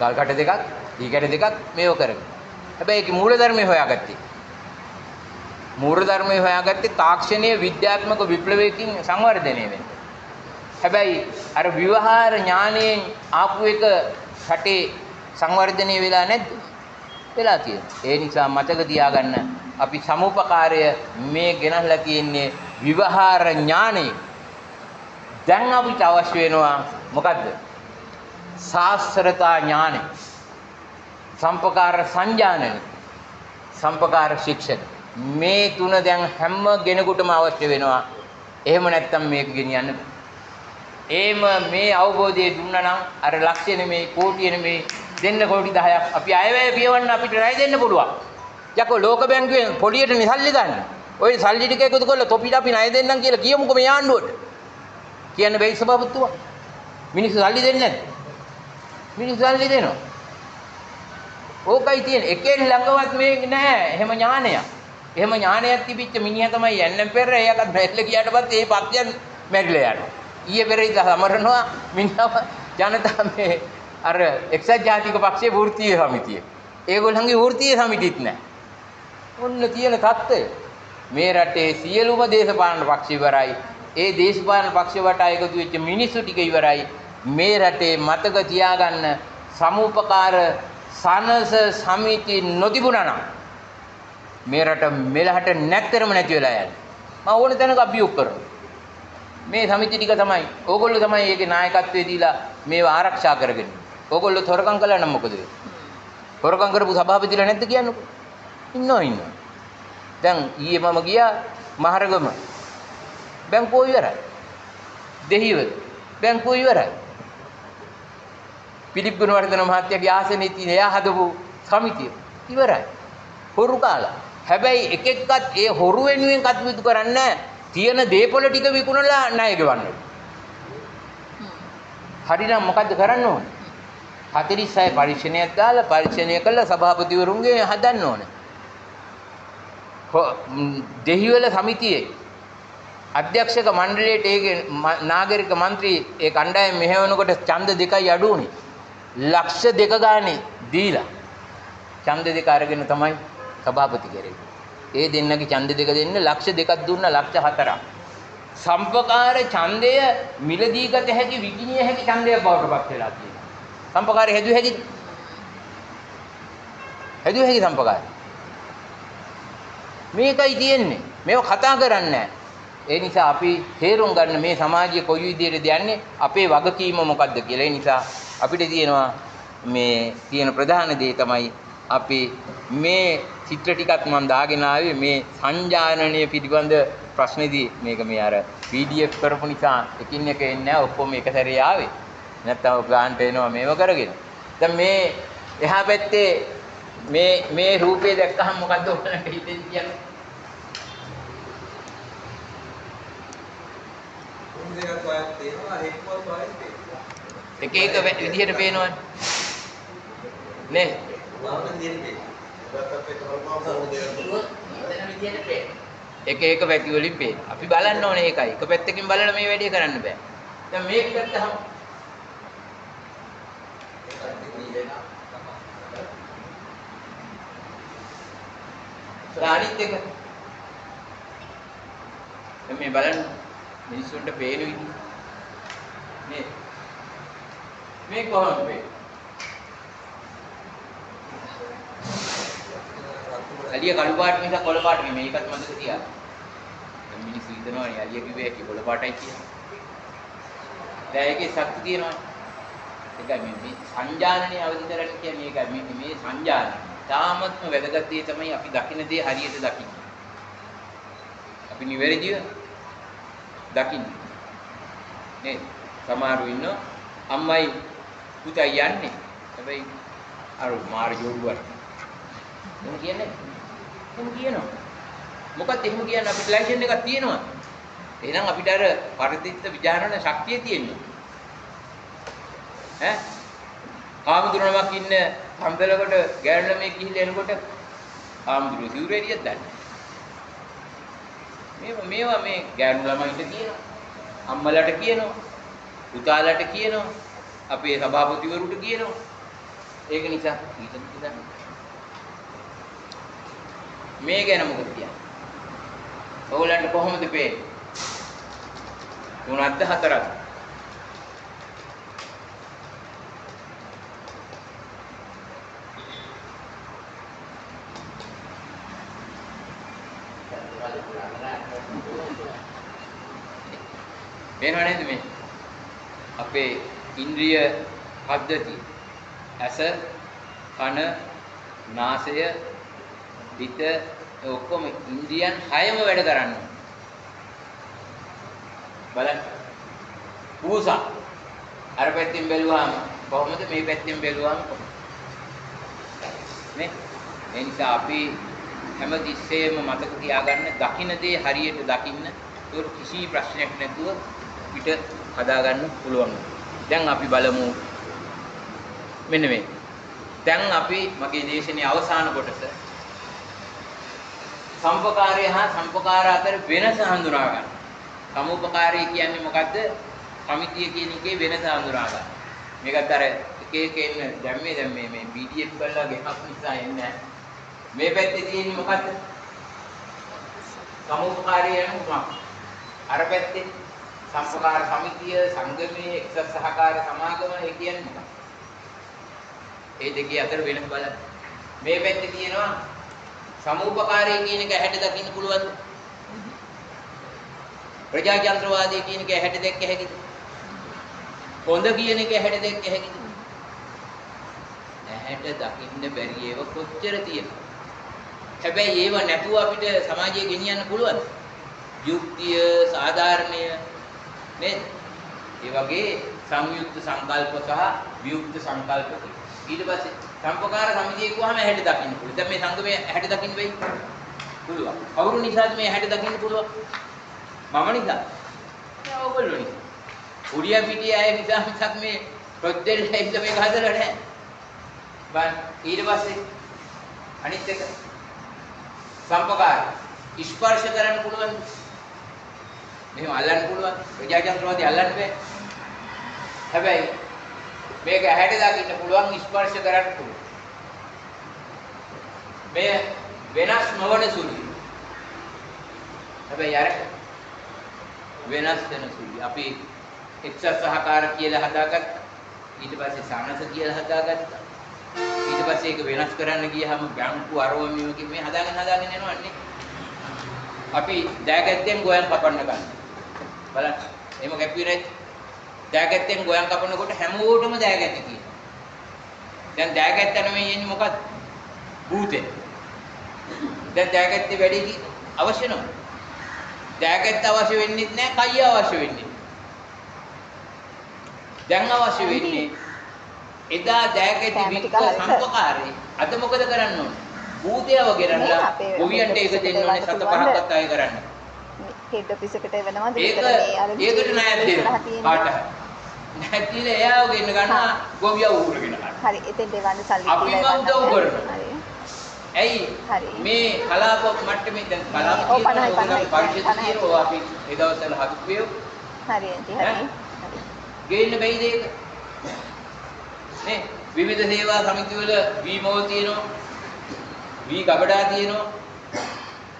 Speaker 1: ගල් කටු දෙකක්, දී කැට දෙකක් මේව කරගෙන. හැබැයි ඒකේ මූලධර්මය හොයාගත්තේ. මූලධර්මය හොයාගත්තේ තාක්ෂණීය විද්‍යාත්මක විප්ලවයකින් සංවර්ධනය වෙන්න. හැබැයි අර ව්‍යවහාර ඥානයෙන් ආපු එක රටේ සංවර්ධනය වෙලා නැද්ද? වෙලා තියෙනවා. ඒ නිසා මතක තියාගන්න අපි සමුපකාරය මේ ගෙනල්ලා තියෙන්නේ ව්‍යවහාර ඥානය. දැන් අපිට අවශ්‍ය වෙනවා මොකද්ද? සාස්ත්‍රතා ඥානය, සම්පකාර සංජානනය, සම්පකාර ශික්ෂණ. මේ තුන දැන් හැම කෙනෙකුටම අවශ්‍ය වෙනවා. එහෙම නැත්තම් මේක ගෙනියන්න බෑ. ඒම මේ අවබෝධය දුන්නා නම් අර ලක්ෂ්‍ය නෙමෙයි, කෝටිය නෙමෙයි, දෙන්න කෝටි 10ක් අපි අයවැය පියවන්න අපිට රැය දෙන්න පුළුවන්. යකෝ ලෝක බැංකුවෙන් පොලියට නේ සල්ලි ගන්න. ඔය සල්ලි ටික එකතු කරලා තොපිට අපි ණය දෙන්නම් කියලා කියමුකෝ මේ ආණ්ඩුවට. කියන්න බැයි සභාපතිතුමා. මිනිස්සු සල්ලි දෙන්නේ නැද්ද? මිනිස්සු සල්ලි දෙනවා. ඕකයි තියෙන්නේ. එකෙන් ළඟවත් මේ නෑ. එහෙම ඥානයක්. එහෙම ඥානයක් තිබිච්ච මිනිහා තමයි යන්න පෙර එයාට මැරිලා ගියාට පස්සේ ඒ පක්ෂයන් මැරිලා යනවා. ඊයේ පෙර ඉඳලා සමරනවා මිනිහව ජනතාව මේ අර එක්සත් ජාතික පක්ෂයේ වෘත්තීය සමිතිය. ඒගොල්ලන්ගේ වෘත්තීය සමිතිත් නැහැ. ඔන්න තියෙන තත්ත්වය. මේ රටේ සියලුම දේශපාලන පක්ෂ ඉවරයි. ඒ දේශපාලන පක්ෂ වටා එකතු වෙච්ච මිනිස්සු ටික ඉවරයි. මේ රටේ මතක තියාගන්න සමුපකාර සනස සමිති නොතිබුණා නම් මේ රට මෙලහට නැත්තරම නැති වෙලා යන්නේ. මම ඕන තැනක අභියෝග කරනවා. මේ සමිති ටික තමයි ඕගොල්ලෝ තමයි ඒකේ නායකත්වයේ දීලා මේව ආරක්ෂා කරගෙන. ඕගොල්ලෝ හොරකම් කළා නම් මොකද වෙන්නේ? හොරකම් කරපු සභාපතිලා නැද්ද කියන්නකෝ? ඉන්නවා ඉන්නවා. දැන් ඊයේ මම ගියා මහරගම. බැංකුව ඉවරයි. දෙහිවල බැංකුව ඉවරයි. පිලිප් ගුණවර්ධන මහත්තයාගේ ආසනේ තියෙන එයා හදපු සමිතිය ඉවරයි. හොරු කාලා. හැබැයි එක එක්කත් ඒ හොරු වෙනුවෙන් කටයුතු කරන්නේ නැහැ. තියෙන දේපොළ ටික විකුණලා ණය ගෙවන්න. හරිනම් මොකද්ද කරන්න ඕනේ? 46 පරීක්ෂණයක් දාලා පරීක්ෂණය කළා සභාපතිවරුන්ගේ හදන්න ඕනේ. දෙහිවල සමිතියේ අධ්‍යක්ෂක මණ්ඩලයට ඒකේ නාගරික මන්ත්‍රී ඒ කණ්ඩායම මෙහෙවනකොට ඡන්ද දෙකයි අඩු වුණේ. ලක්ෂ දෙක ගානේ දීලා ඡන්ද දෙක අරගෙන තමයි සභාපති කරේ. ඒ දෙන්නගේ ඡන්ද දෙක දෙන්න ලක්ෂ දෙකක් දුන්නා, ලක්ෂ හතරක්. සම්පකාර ඡන්දය මිලදී ගත හැකි විකිණිය හැකි ඡන්දයක් බවට පත් වෙලා තියෙනවා. සම්පකාරය හැදුව හැකිද? හැදුව හැකි සම්පකාරය. මේකයි තියෙන්නේ. මේව කතා කරන්නේ නැහැ. ඒ නිසා අපි තේරුම් ගන්න මේ සමාජය කොයි විදිහටද යන්නේ, අපේ වගකීම මොකද්ද කියලා. ඒ නිසා අපිට තියෙනවා මේ තියෙන ප්‍රධාන දේ තමයි අපි මේ චිත්‍ර ටිකක් මම දාගෙන ආවේ මේ සංජානනය පිළිබඳ ප්‍රශ්නේදී. මේක මේ අර PDF කරපු නිසා එකින් එක එන්නේ නැහැ, ඔක්කොම එක සැරේ ආවේ. නැත්තම් ඔය ගානට එනවා මේව කරගෙන. දැන් මේ එහා පැත්තේ මේ මේ රූපේ දැක්කහම මොකද්ද ඔයාලට හිතෙන්නේ කියන්නේ? එක එක විදිහට පේනවනේ නේ? එක එක පැති වලින් පේන. අපි බලන්න ඕනේ ඒකයි. එක පැත්තකින් බලලා මේ වැඩේ කරන්න බෑ. දැන් මේක ගත්තහම අනිත් එක දැන් මේ බලන්න මිනිස්සුන්ට පේන විදිහ නේ? මේ කොහොමද පේන්නේ? අලිය කළු පාට මිසක් කොළ පාට නෙමෙයි. ඒකත් මතක තියාගන්න. දැන් මිනිස්සු හිතනවානේ අලිය කිව්වේ ඇයි කොළ පාටයි කියලා. දැන් ඒකේ ශක්ති තියෙනවානේ. ඒකයි මේ සංජානනය අවදි කරන්න කියන්නේ ඒකයි. මේ මේ සංජානනය තාමත්ම වැදගත් දේ තමයි අපි දකින දේ හරියට දකින්න. අපි නිවැරදිව දකින්න. නේද? සමහරු ඉන්නවා අම්මයි පුතයි යන්නේ. හැබැයි අර මාර ජෝඩුවක්. එහෙම කියන්නේ එහෙම කියනවා. මොකක්ද එහෙම කියන්නේ? අපිට ලයිසන් එකක් තියෙනවා. එහෙනම් අපිට අර පරිදිත්ත විචාරණ ශක්තිය තියෙනවා. ඈ හාමුදුරුවමක් ඉන්න පන්සලකට ගෑනු ළමයෙක් ගිහිල්ලා එනකොට හාමුදුරුවෝ සිවුර එළියක් දන්නේ. මේවා මේ ගෑනු ළමයින්ට කියනවා. අම්මලාට කියනවා. පුතාලාට කියනවා. අපේ සභාපතිවරුන්ට කියනවා. ඒක නිසා ඊට දන්නේ. මේ ගැන මොකද කියන්නේ? ඔයගොල්ලන්ට කොහොමද පේන්නේ? තුනක්ද හතරක්ද? පේනව නේද මේ අපේ ඉන්ද්‍රිය පද්ධතිය? ඇස, කන, නාසය, හිත ඔක්කොම ඉන්ද්‍රියන් හයම වැඩ කරන්නේ. බලන්න. පූසා අර පැත්තෙන් බැලුවාම කොහොමද, මේ පැත්තෙන් බැලුවාම කොහොමද නේ? ඒ නිසා අපි හැම තිස්සෙම මතක තියාගන්න දකින්න දේ හරියට දකින්න. ඒක කිසි ප්‍රශ්නයක් නැතුව අපිට හදාගන්න පුළුවන්. දැන් අපි බලමු මෙන්න මේ. දැන් අපි මගේ දේශනේ අවසාන කොටස සම්පකාරය හා සම්පකාර අතර වෙනස හඳුනා ගන්න. සමුපකාරය කියන්නේ මොකද්ද? සමිතිය කියන එකේ වෙනස හඳුනා ගන්න. මේකත් අර එක එක එක එන්න දැන් මේ දැන් මේ මේ PDF කරලා ගෙනත් නිසා එන්නේ නැහැ. මේ පැත්තේ තියෙන්නේ මොකද්ද? සමුපකාරය යන කුමක්? අර පැත්තේ සම්පකාර සමිතිය, සංගමයේ, එක්සත් සහකාර සමාගම ඒ කියන්නේ මොකක්ද? ඒ දෙකේ අතර වෙනස බලන්න. මේ පැත්තේ තියෙනවා සමුපකාරය කියන එක ඇහැට දකින්න පුළුවන්ද? ප්‍රජාතන්ත්‍රවාදය කියන එක ඇහැට දැක්ක හැකිද? හොඳ කියන එක ඇහැට දැක්ක හැකිද? ඇහැට දකින්න බැරි ඒවා කොච්චර තියෙනවද? හැබැයි ඒව නැතුව අපිට සමාජය ගෙනියන්න පුළුවන්ද? යුක්තිය, සාධාරණය නේද? ඒ වගේ සංයුක්ත සංකල්ප සහ වියුක්ත සංකල්ප තියෙනවා. ඊට පස්සේ සම්පකාර සමිතිය කිව්වහම ඇහැට දකින්න පුළුවන්. දැන් මේ සංගමය ඇහැට දකින්න වෙයි? පුළුවන්. කවුරු නිසාද මේ ඇහැට දකින්න පුළුවන්? මම නිසා. නෑ ඔයගොල්ලෝ නිසා. උඩියා පිටියේ අය නිසා මිසක් මේ ප්‍රොජෙක්ට් ඇවිල්ලා මේක හදලා නෑ. බලන්න ඊට පස්සේ අනිත් එක සම්පකාර ස්පර්ශ කරන්න පුළුවන්. මෙහෙම අල්ලන්න පුළුවන්. ප්‍රජාතන්ත්‍රවාදී අල්ලන්න බෑ. හැබැයි මේක ඇහැට දකින්න පුළුවන්, ස්පර්ශ කරන්න පුළුවන්. මේ වෙනස් නොවන සුළුයි. හැබැයි අර වෙනස් වෙන සුළුයි. අපි එක්සත් සහකාර කියලා හදාගත්තා. ඊට පස්සේ සනස කියලා හදාගත්තා. ඊට පස්සේ ඒක වෙනස් කරන්න ගියහම බැංකු අරව මේව කිය මේ හදාගෙන හදාගෙන යනවා නේ. අපි දෑගැත්තෙන් ගෝයන් කපන්න ගන්න. බලන්න. එහෙම කැපුවේ නැද්ද? දෑගැත්තෙන් ගෝයන් කපනකොට හැමෝටම දෑගැත්ත තියෙනවා. දැන් දෑගැත්ත නෙමෙයි එන්නේ මොකද්ද? භූතේ. දැන් දෑගැත්තේ වැඩි අවශ්‍ය නෝ. දෑගැත්ත අවශ්‍ය වෙන්නෙත් නෑ, කයිය අවශ්‍ය වෙන්නේ. දැන් අවශ්‍ය වෙන්නේ එදා දෑගැති වික්ක සම්පකාරේ අද මොකද කරන්න ඕනේ? භූතයව ගෙනල්ලා ගොවියන්ට ඒක දෙන්න ඕනේ සත පහක්වත් අය කරන්න.
Speaker 2: හෙඩ් ඔෆිස් එකට එවනවාද
Speaker 1: විතර මේ අර ඒකට ණයක් දෙනවා. කාට හරි. ණයක් දීලා එයාව ගෙන්න ගන්නවා ගොවියා ඌරගෙන ගන්නවා.
Speaker 2: හරි එතෙන්ට එවන්න සල්ලි
Speaker 1: දීලා එවන්න. අපිම උදව් කරනවා. ඇයි මේ කලාප මට්ටමේ දැන් කලාප පරිශුද්ධ තියෙනවා අපි ඒ දවස්වල හදපු ඒවා.
Speaker 2: හරි ඇන්ටි හරි.
Speaker 1: ගේන්න බැයිද ඒක? නේ විවිධ සේවා සමිති වල වී මෝල් තියෙනවා. වී ගබඩා තියෙනවා.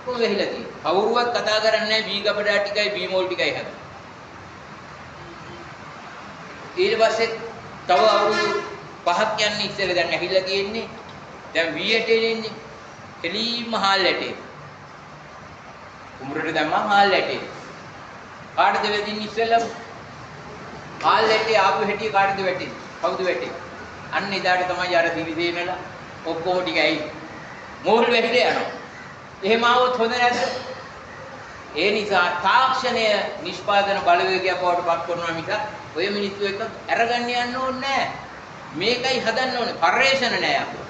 Speaker 1: කොහොම වෙහිලා තියෙන්නේ? කවුරුවත් කතා කරන්නේ නැහැ වී ගබඩා ටිකයි වී මෝල් ටිකයි හදන්න. ඊට පස්සේ තව අවුරුදු 5ක් යන්නේ ඉස්සෙල්ලා දැන් ඇහිලා තියෙන්නේ. දැන් වී ඇටේ එන්නේ. කෙලීම හාල් ඇටේ. කුඹරට දැම්මම හාල් ඇටේ. කාටද වැදින්නේ ඉස්සෙල්ලාම? හාල් ඇටේ ආපු හැටි කාටද වැටෙන්නේ? කවුද වැටෙන්නේ? අන්න එදාට තමයි අර සිරිසේනලා ඔක්කොම ටික ඇයි මෝල් වැහිලා යනවා. එහෙම ආවොත් හොඳ නැද්ද? ඒ නිසා තාක්ෂණය නිෂ්පාදන බලවේගයක් බවට පත් කරනවා මිසක් ඔය මිනිස්සු එක්ක අරගන්න යන්න ඕනේ නෑ. මේකයි හදන්න ඕනේ. පර්යේෂණ නෑ අපේ.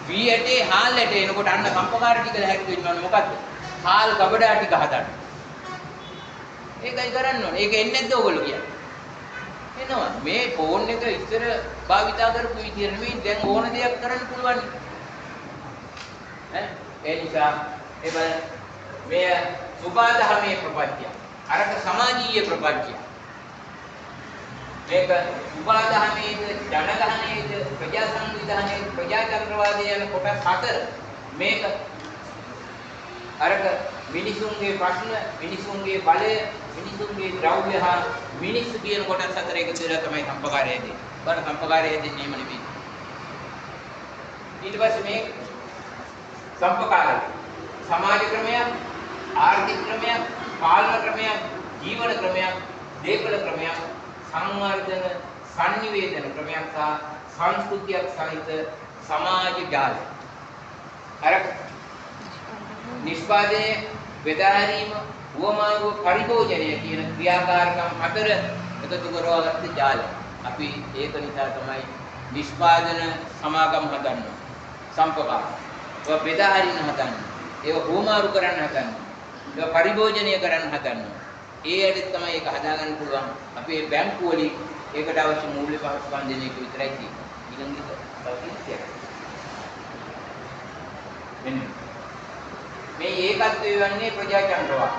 Speaker 1: වී ඇටේ හාල් ඇටේ එනකොට අන්න සම්පකාර ටික ලැහැත් වෙන්න ඕනේ. මොකද්ද? හාල් ගබඩා ටික හදන්න. ඒකයි කරන්න ඕනේ. ඒක එන්නේ නැද්ද ඔයගොල්ලෝ කියන්නේ? එනවා. මේ ෆෝන් එක ඉස්සර භාවිතා කරපු විදිය නෙමෙයි දැන් ඕන දෙයක් කරන්න පුළුවන්. ඈ ඒ නිසා ඒ බලන්න මෙය සුභාදහමේ ප්‍රපංචය. අරක සමාජීය ප්‍රපංචය. මේක සුභාදහමේද ජනගහනයේද ප්‍රජා සංවිධානයේද ප්‍රජාතන්ත්‍රවාදය යන කොටස් හතර. මේක අරක මිනිසුන්ගේ ප්‍රශ්න, මිනිසුන්ගේ බලය, මිනිසුන්ගේ ද්‍රව්‍ය හා මිනිස්සු කියන කොටස් හතර එකතු වෙලා තමයි සම්පකාරය හැදෙන්නේ. බලන්න සම්පකාරය හැදෙන්නේ එහෙම නෙමෙයි. ඊට පස්සේ මේ සම්පකාරය සමාජ ක්‍රමයක්, ආර්ථික ක්‍රමයක්, පාලන ක්‍රමයක්, ජීවන ක්‍රමයක්, දේපල ක්‍රමයක්, සංවර්ධන සංනිවේදන ක්‍රමයක් සහ සංස්කෘතියක් සහිත සමාජ ජාලය. අර නිෂ්පාදනය, බෙදා හැරීම, හුවමාරුව, පරිභෝජනය කියන ක්‍රියාකාරකම් හතර එකතු කරවාගත්ත ජාලය. අපි ඒක නිසා තමයි නිෂ්පාදන සමාගම් හදන්නේ. සම්පකාර. ඒවා බෙදා හරින්න හදන්නේ. ඒවා හුවමාරු කරන්න හදන්නේ. ඒවා පරිභෝජනය කරන්න හදන්නේ. ඒ ඇඩ තමයි ඒක හදාගන්න පුළුවන්. අපේ බැංකු වලින් ඒකට අවශ්‍ය මූල්‍ය පහසුකම් දෙන එක විතරයි තියෙන්නේ. ඊළඟ එක තව තියෙන්නේ. මෙන්න මේ ඒකත්වය වන්නේ ප්‍රජාතන්ත්‍රවාද.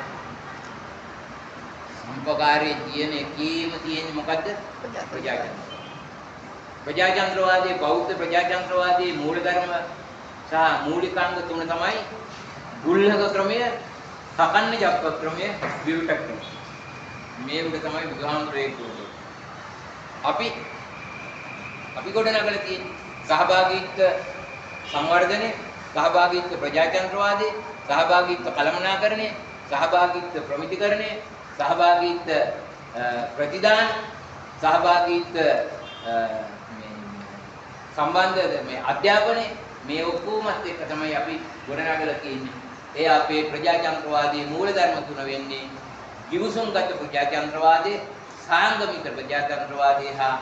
Speaker 1: සම්පකාරයේ තියෙන එකේම තියෙන්නේ මොකද්ද? ප්‍රජාතන්ත්‍රවාද. ප්‍රජාතන්ත්‍රවාදයේ, බෞද්ධ ප්‍රජාතන්ත්‍රවාදයේ මූලධර්ම සහ මූලිකාංග තුන තමයි ගුල්හක ක්‍රමය, සකන්න ජප්ප ක්‍රමය, විවුට ක්‍රමය. මේ උඩ තමයි බුදුහාමුදුරේ කිව්වේ. අපි අපි ගොඩනගලා තියෙන්නේ සහභාගීත්ව සංවර්ධනය, සහභාගීත්ව ප්‍රජාතන්ත්‍රවාදය, සහභාගීත්ව කළමනාකරණය, සහභාගීත්ව ප්‍රමිතිකරණය, සහභාගීත්ව ප්‍රතිදාන, සහභාගීත්ව මේ සම්බන්ධ මේ අධ්‍යාපනය, මේ ඔක්කොමත් එක්ක තමයි අපි ගොඩනගලා තියෙන්නේ. ඒ අපේ ප්‍රජාතන්ත්‍රවාදයේ මූලධර්ම තුන වෙන්නේ ගිවිසුම්ගත ප්‍රජාතන්ත්‍රවාදය, සාංගමික ප්‍රජාතන්ත්‍රවාදය හා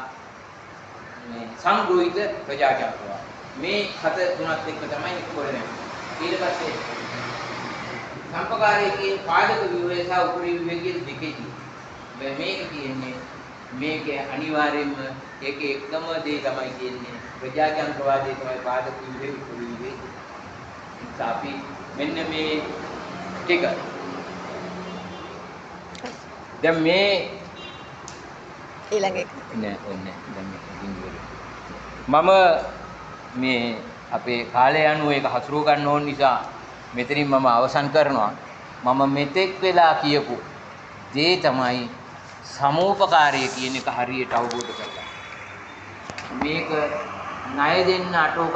Speaker 1: මේ සංග්‍රහිත ප්‍රජාතන්ත්‍රවාදය. මේ හත තුනත් එක්ක තමයි ඒක ගොඩනැගෙන්නේ. ඊට පස්සේ සම්පකාරයේ කියන පාදක ව්‍යුහය සහ උපරි ව්‍යුහය කියන දෙකේදී මේක කියන්නේ මේක අනිවාර්යයෙන්ම ඒකේ එකම දේ තමයි කියන්නේ ප්‍රජාතන්ත්‍රවාදය තමයි පාදක ව්‍යුහය උපරි ව්‍යුහය. ඒ අපි මෙන්න මේ ටික දැන් මේ
Speaker 2: ඊළඟ එක
Speaker 1: නෑ ඕනේ දැන් මේක ඉතින් මම මේ අපේ කාලය අනුව ඒක හසුරුව ගන්න ඕන නිසා මෙතනින් මම අවසන් කරනවා. මම මෙතෙක් වෙලා කියපු දේ තමයි සමෝපකාරය කියන එක හරියට අවබෝධ කරගන්න. මේක ණය දෙන්න අටෝක